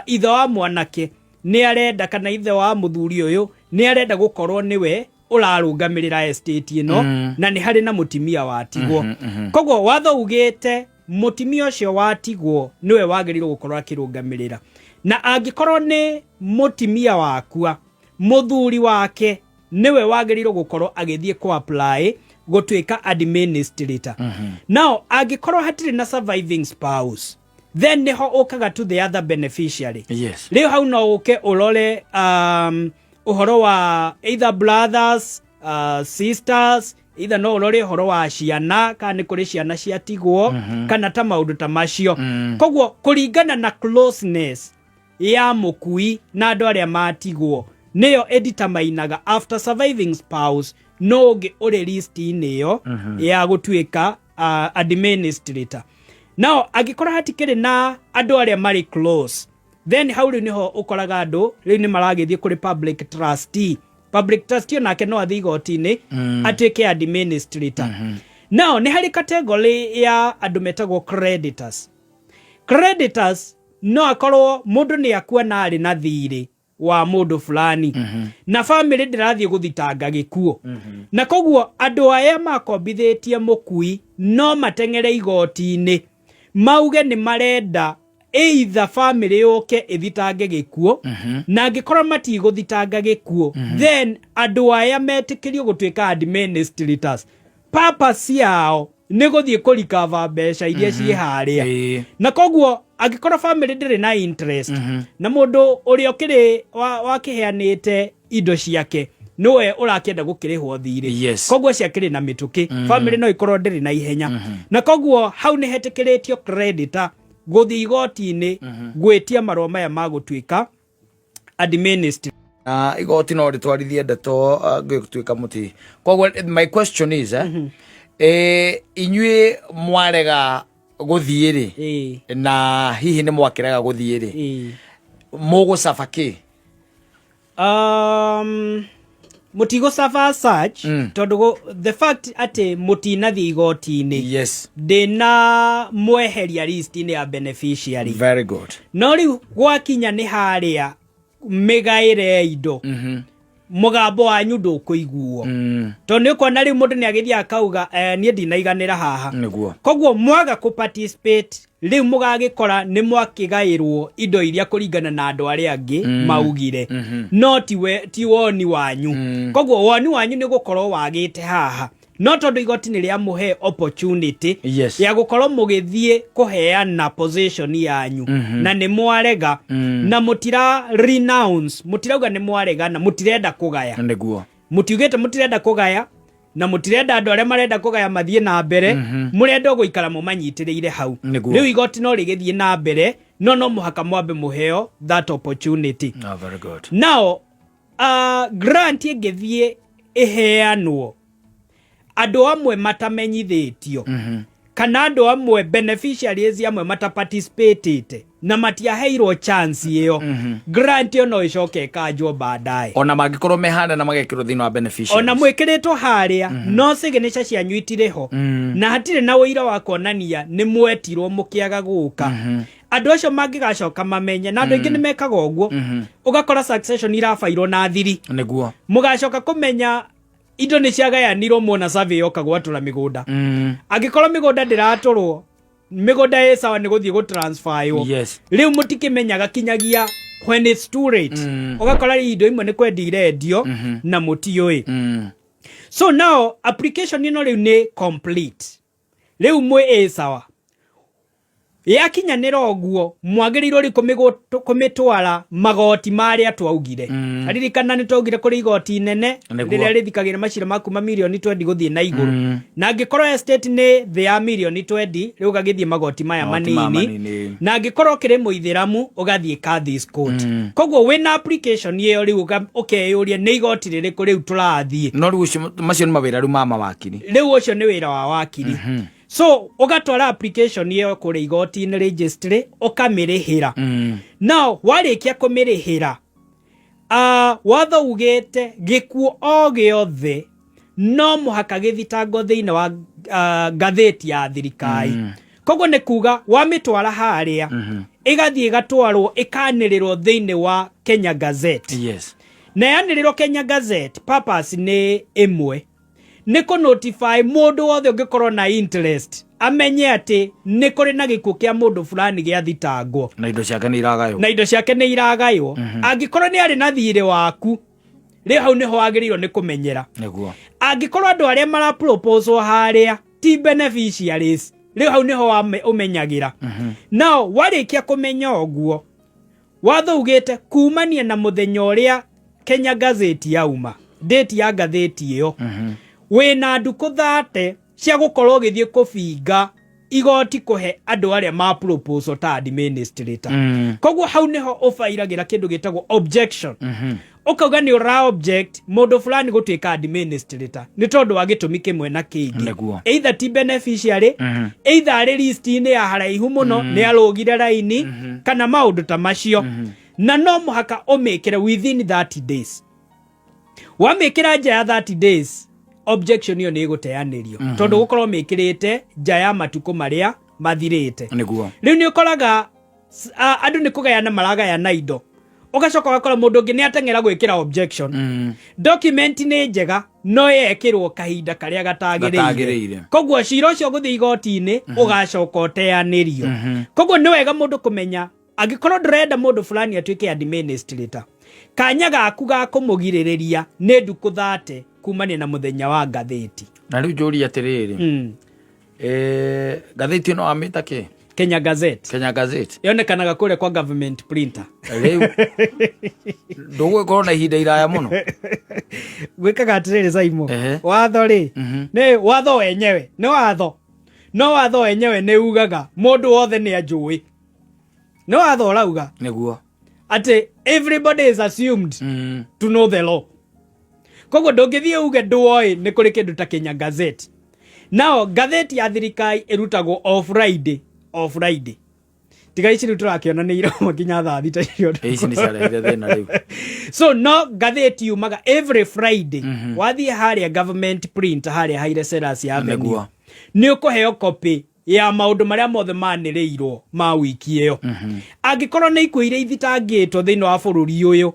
ithe wa mwanake nĩ arenda kana ithe wa mũthuri ũyũ nĩ arenda gũkorwo nĩwe ũrarũgamĩrĩra estate ĩno, na nĩ harĩ na mũtimia watigwo. Koguo watho ugĩte mũtimia ũcio watigwo nĩwe wagĩrĩirwo gũkorwo akĩrũgamĩrĩra, na angĩkorwo nĩ mũtimia wakua, mũthuri wake nĩwe wagĩrĩirwo gũkorwo agĩthiĩ kũ apply gũtuĩka administrator. Now angĩkorwo hatirĩ na surviving spouse, then nĩho ũkaga to the other beneficiary. Rĩu hau no ũke ũrore ũhoro wa either brothers, sisters, either no ũrore ũhoro wa ciana, kana nĩ kũrĩ ciana ciatigwo, kana ta maũndũ ta macio. Koguo kũringana na closeness ya mũkui na andũ arĩa matigwo, nĩyo ĩditamainaga after surviving spouse no ũngĩ ũrĩ list-inĩ ĩyo ya gũtuĩka administrator. Now angĩkorwo hatikĩrĩ na andũ arĩa marĩ close, then hau rĩu nĩho ũkoraga andũ rĩu nĩ maragĩthiĩ kũrĩ public trustee. Public trustee onake no athiĩ igoti-inĩ atuĩke administrator. Now nĩ harĩ category ya andũ metagwo creditors. Creditors no akorwo mũndũ nĩ akua na arĩ na thirĩ wa mũndũ fulani, na famĩlĩ ndĩrathiĩ gũthitanga gĩkuũ, na koguo andũ aya makombithĩtie mũkui no mateng'ere igoti-inĩ mauge nĩ marenda either famĩlĩ yũke ĩthitange gĩkuũ, na angĩkorwo matigũthitanga gĩkuũ, then andũ aya metĩkĩrio gũtuĩka administrators. Purpose yao nĩ gũthiĩ kũrikava mbeca iria ciĩ harĩa. Na koguo angĩkorwo famĩlĩ ndĩrĩ na interest, na mũndũ ũrĩa ũkĩrĩ wakĩheanĩte indo ciake nĩwe ũrakĩenda gũkĩrĩhwo thirĩ, koguo ciakĩrĩ na mĩtũkĩ, famĩlĩ no ikorwo ndĩrĩ na ihenya, na koguo hau nĩ hetĩkĩrĩtio creditor gũthiĩ igoti-inĩ gwĩtia marũa maya ma gũtuĩka administrator. Na igoti no rĩtwarithie ndeto ngĩtuĩka mũti. Koguo my question is, inyuĩ mwarega gũthiĩ rĩ, na hihi nĩ mwakĩrega gũthiĩ rĩ, mũgũcaba kĩ? Mũtigũcaba search, tondũ the fact atĩ mũtinathiĩ igoti-inĩ ndĩna mweheria list-inĩ ya beneficiary. Very good. No rĩu gwakinya nĩ harĩa mĩgaĩre ya indo, mũgambo wanyu ndũkũiguo, tondũ nĩ ũkuona rĩu mũndũ nĩ agĩthiĩ akauga, "Niĩ ndinaiganĩra haha." Koguo mwaga kũ participate, rĩu mũgagĩkora nĩ mwakĩgaĩrwo indo iria kũringana na andũ arĩa angĩ maugire, no ti woni wanyu. Koguo woni wanyu nĩ gũkorwo wagĩte haha, no tondũ igoti nĩ rĩamũhe opportunity ya gũkorwo mũgĩthiĩ kũheana position yanyu, na nĩ mwarega, na mũtira renounce, mũtirauga nĩ mwarega na mũtirenda kũgaya. Mũtiugĩte mũtirenda kũgaya, na mũtirenda andũ arĩa marenda kũgaya mathiĩ na mbere, mũrenda o gũikara mũmanyitĩrĩire hau. Rĩu igoti no rĩgĩthiĩ na mbere, no mũhaka mwambe mũheo that opportunity. Oh, very good. Now grant ĩngĩthiĩ ĩheanwo andũ amwe matamenyithĩtio, kana andũ amwe beneficiaries amwe mataparticipatĩte na matiaheirwo chance ĩyo, grant ĩyo no ĩcoke ĩkanjwo baadaye. Ona mangĩkorwo mehanda na magekĩrwo thĩinĩ wa beneficiaries? Ona mwĩkĩrĩtwo harĩa, no signature cianyu itirĩ ho, na hatirĩ na ũira wa kuonania nĩ mwetirwo mũkĩaga gũka, andũ acio mangĩgacoka mamenye, na andũ aingĩ nĩ mekaga ũguo, ũgakora succession irabairwo na thiri. Mũgacoka kũmenya indo nĩ ciagayanirwo muona survey yoka gwatũra mĩgũnda. Angĩkorwo mĩgũnda ndĩratũrwo, mĩgũnda ĩ sawa, nĩ gũthiĩ gũtransferwo. Rĩu mũtikĩmenyaga kinyagia when it's too late. Ũgakora indo imwe nĩ kwendia irendio na mũtiũĩ. So now application ĩno rĩu nĩ complete, rĩu mwĩ ĩ sawa. Yakinyanĩra ũguo, mwagĩrĩirwo rĩu kũmĩtwara magoti marĩa twaugire. Ririkana nĩ twaugire kũrĩ igoti inene rĩrĩa rĩthikagĩra macira ma kuma mirioni 20 gũthiĩ na igũrũ. Na angĩkorwo estate nĩ thĩ ya mirioni 20, rĩu ũgagĩthiĩ magoti maya Magoti maya manini. manini. Na angĩkorwo ũkĩrĩ mũithĩramu ũgathiĩ Kadhi's Court. Koguo wĩna application ĩyo rĩu ũkeyũria nĩ igoti rĩrĩkũ rĩu tũrathiĩ. No rĩu macio nĩ mawĩra rĩu ma mawakiri. Rĩu ũcio nĩ wĩra wa wakiri. So ũgatwara application ĩyo kũrĩa igoti-inĩ registry ũkamĩrĩhĩra. Now warĩkia kũmĩrĩhĩra, watho ugĩte gĩkuũ o gĩothe no mũhaka gĩthitangwo thĩinĩ wa ngathĩti ya thirikari. Koguo nĩ kuga wamĩtwara harĩa, ĩgathiĩ ĩgatwarwo ĩkanĩrĩrwo thĩinĩ wa Kenya Gazette. Na yanĩrĩrwo Kenya Gazette, purpose nĩ ĩmwe, nĩ kũ notify mũndũ wothe ũngĩkorwo na interest amenye atĩ nĩ kũrĩ na gĩkuũ kĩa mũndũ fulani gĩathitangwo. Na indo ciake nĩ iragaywo. Na indo ciake nĩ iragaywo. Angĩkorwo nĩ arĩ na thiirĩ waku, rĩu hau nĩho wagĩrĩirwo nĩ kũmenyera. Angĩkorwo andũ arĩa mara proposal harĩa ti beneficiaries, rĩu hau nĩho ũmenyagĩra. Nao warĩkia kũmenya ũguo, watho ugĩte kumania na mũthenya ũrĩa Kenya Gazette yauma, date ya ngathĩti ĩyo, wĩna ndukũ 30 cia gũkorwo ũgĩthiĩ kũbinga igoti kũhe andũ arĩa ma proposal ta administrator. Koguo hau nĩho ũbairagĩra kĩndũ gĩtagwo objection. Ũkauga nĩ ũra object mũndũ fulani gũtuĩka administrator nĩ tondũ wa gĩtũmi kĩmwe na kĩngĩ. Either ti beneficiary, either arĩ list-inĩ ya haraihu mũno, nĩ arũgire raini, kana maũndũ ta macio. Na no mũhaka ũmĩkĩre within 30 days. Wamĩkĩra nja ya 30 days, objection ĩyo nĩ ĩgũteanĩrio. Tondũ gũkorwo mĩkĩrĩte nja ya matukũ marĩa mathirĩte. Rĩu nĩ ũkoraga andũ nĩ kũgayana maragayana indo. Ũgacoka ũgakora mũndũ ũngĩ nĩ ateng'era gwĩkĩra objection. Document nĩ njega, no yekĩrwo kahinda karĩa gatagĩrĩire. Gatagĩrĩire. Koguo cira ũcio ũgũthiĩ igoti-inĩ, ũgacoka ũteanĩrio. Koguo nĩ wega mũndũ kũmenya, angĩkorwo ndũrenda mũndũ fulani atuĩke administrator, kanya gaku ga kũmũgirĩrĩria nĩ ndukũ 30 kumania na mũthenya wa ngathĩti. Na rĩu njũrie atĩrĩrĩ, ngathĩti ĩno wamĩta kĩ? Kenya Gazette. Kenya Gazette. Yonekanaga kũrĩa kwa government printer. Rĩu ndũgũgĩkorwo na ihinda iraya mũno. Gwĩkaga atĩrĩrĩ Saimo, watho rĩ, nĩ watho wenyewe, nĩ watho. No watho wenyewe nĩ ugaga mũndũ wothe nĩ anjũĩ. Nĩ watho ũrauga. Atĩ everybody is assumed to know the law. Koguo ndũngĩthiĩ uge ndũoĩ nĩ kũrĩ kĩndũ ta Kenya Gazette. Nao ngathĩti ya thirikari ĩrutagwo o Friday, o Friday. Tiga ici rĩu tũrakĩona nĩ irauma nginya thaa thita cia ũtukũ. Ici nĩ ciarehire thĩna rĩu. So no ngathĩti yumaga every Friday. Wathiĩ harĩa government print harĩa Haile Selassie Avenue. Nĩ ũkũheo copy ya maũndũ marĩa mothe manĩrĩirwo ma wiki ĩyo. Angĩkorwo nĩ ikuũ iria ithitangĩtwo thĩinĩ wa bũrũri ũyũ,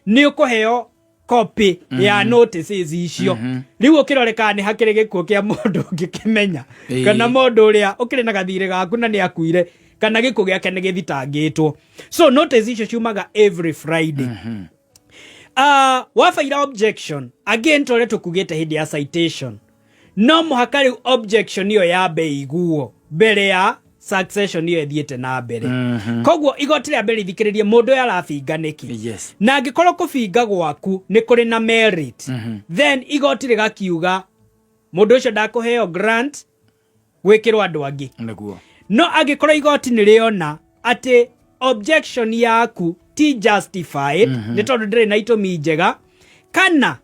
nĩ ũkũheo copy ya notices icio. Rĩu ũkĩrore kana nĩ hakĩrĩ gĩkuũ kĩa mũndũ ũngĩkĩmenya, kana mũndũ ũrĩa ũkĩrĩ na gathirĩ gaku na nĩ akuire, kana gĩkuũ gĩake nĩ gĩthitangĩtwo. So notice icio ciumaga every Friday. Wabaira objection again, ta ũrĩa tũkugĩte hĩndĩ ya citation, no mũhaka rĩu objection ĩyo yambe iguo mbere ya succession ĩyo ĩthiĩte na mbere. Koguo igoti rĩa mbere rĩthikĩrĩrie mũndũ ũyũ arabinga nĩkĩ. Na angĩkorwo kũbinga gwaku nĩ kũrĩ na merit, then igoti rĩgakiuga mũndũ ũcio ndakũheo grant gwĩkĩrwo andũ angĩ. No angĩkorwo igoti nĩ rĩona atĩ objection yaku ti justified, nĩ tondũ ndĩrĩ na itũmi njega, kana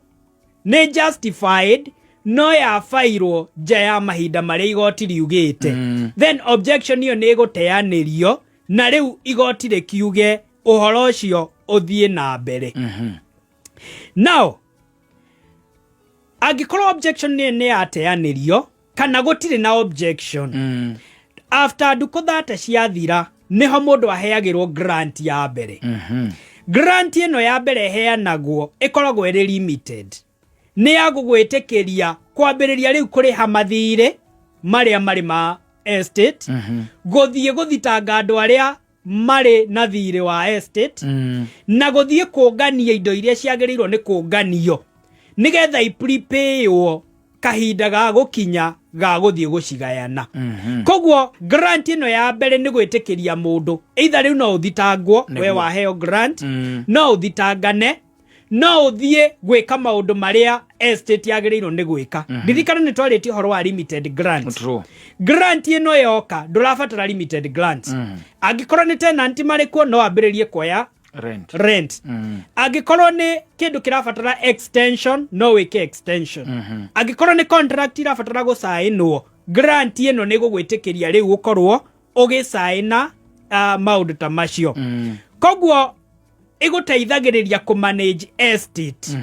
nĩ justified no yabairwo nja ya mahinda marĩa igoti riugĩte, then objection ĩyo nĩ ĩgũteanĩrio na rĩu igoti rĩkiuge ũhoro ũcio ũthiĩ na mbere. Now angĩkorwo objection nĩ yateanĩrio kana gũtirĩ na objection, after ndukũ 30 ciathira nĩho mũndũ aheagĩrwo grant ya mbere. Grant ĩno ya mbere ĩheanagwo ĩkoragwo ĩrĩ limited, nĩ ya gũgwĩtĩkĩria kwambĩrĩria rĩu kũrĩha mathirĩ marĩa marĩ ma estate, gũthiĩ gũthitanga andũ arĩa marĩ na thirĩ wa estate, na gũthiĩ kũngania indo iria ciagĩrĩirwo nĩ kũnganio nĩgetha iprepaywo kahinda ga gũkinya Ga gũthiĩ gũcigayana. Koguo grant ĩno ya mbere nĩ gwĩtĩkĩria mũndũ, either rĩu no ũthitangwo we waheo grant, no ũthitangane, no ũthiĩ gwĩka maũndũ marĩa estate yagĩrĩirwo nĩ gwĩka. Ririkana nĩ twarĩtie ũhoro wa limited grant. Grant ĩno yoka ndũrabatara limited grant. Angĩkorwo nĩ tenant marĩ kuo, no ambĩrĩrie kuoya rent. Rent. Angĩkorwo nĩ kĩndũ kĩrabatara extension, no wĩke extension. Angĩkorwo nĩ contract irabatara gũcaĩnwo, grant ĩno nĩ gũgwĩtĩkĩria rĩu gũkorwo ũgĩcaĩna maũndũ ta macio. Koguo ĩgũteithagĩrĩria kũ manage estate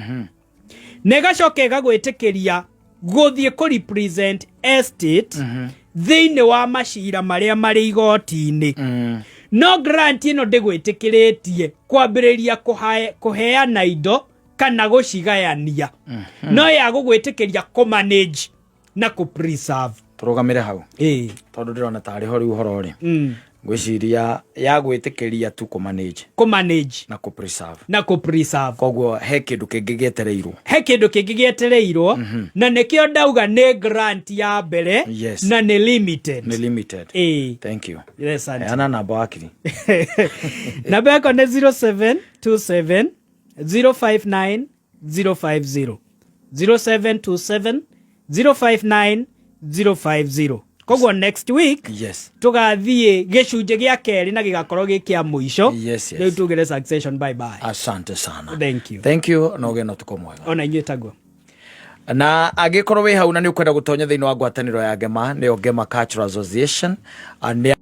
na ĩgacoka ĩgagwĩtĩkĩria gũthiĩ kũ represent estate thĩinĩ wa macira marĩa marĩ igoti-inĩ. No grant ĩno ndĩgwĩtĩkĩrĩtie kwambĩrĩria kũheana indo kana gũcigayania, no ya gũgwĩtĩkĩria kũ manage na kũ preserve. Tũrũgamĩre hau tondũ ndĩrona tarĩ ho rĩu ũhoro rĩ. Ngwĩciria ya gwĩtĩkĩria tu kũ manage kũ manage na kũ preserve. Na kũ preserve. Koguo he kĩndũ kĩngĩ gĩetereirwo. He kĩndũ kĩngĩ gĩetereirwo, na nĩkĩo ndauga nĩ grant ya mbere na nĩ limited. Nĩ limited. Ĩĩ. Thank you. Yes, auntie. Heana namba, wakiri. Namba yakwa nĩ 0727 059 050, 0727 059 050. Koguo next week tũgathiĩ gĩcunjĩ gĩa kerĩ na gĩgakorwo gĩ kĩa mũico. Rĩu tugĩre succession bye bye. Asante sana. Thank you. Thank you, na ũgĩe na ũtukũ mwega. Ona inyuĩ taguo. Na angĩkorwo wĩ hau na nĩ ũkwenda gũtonya thĩinĩ wa ngwatanĩro ya Ngema, nĩyo Ngema Cultural Association, nĩ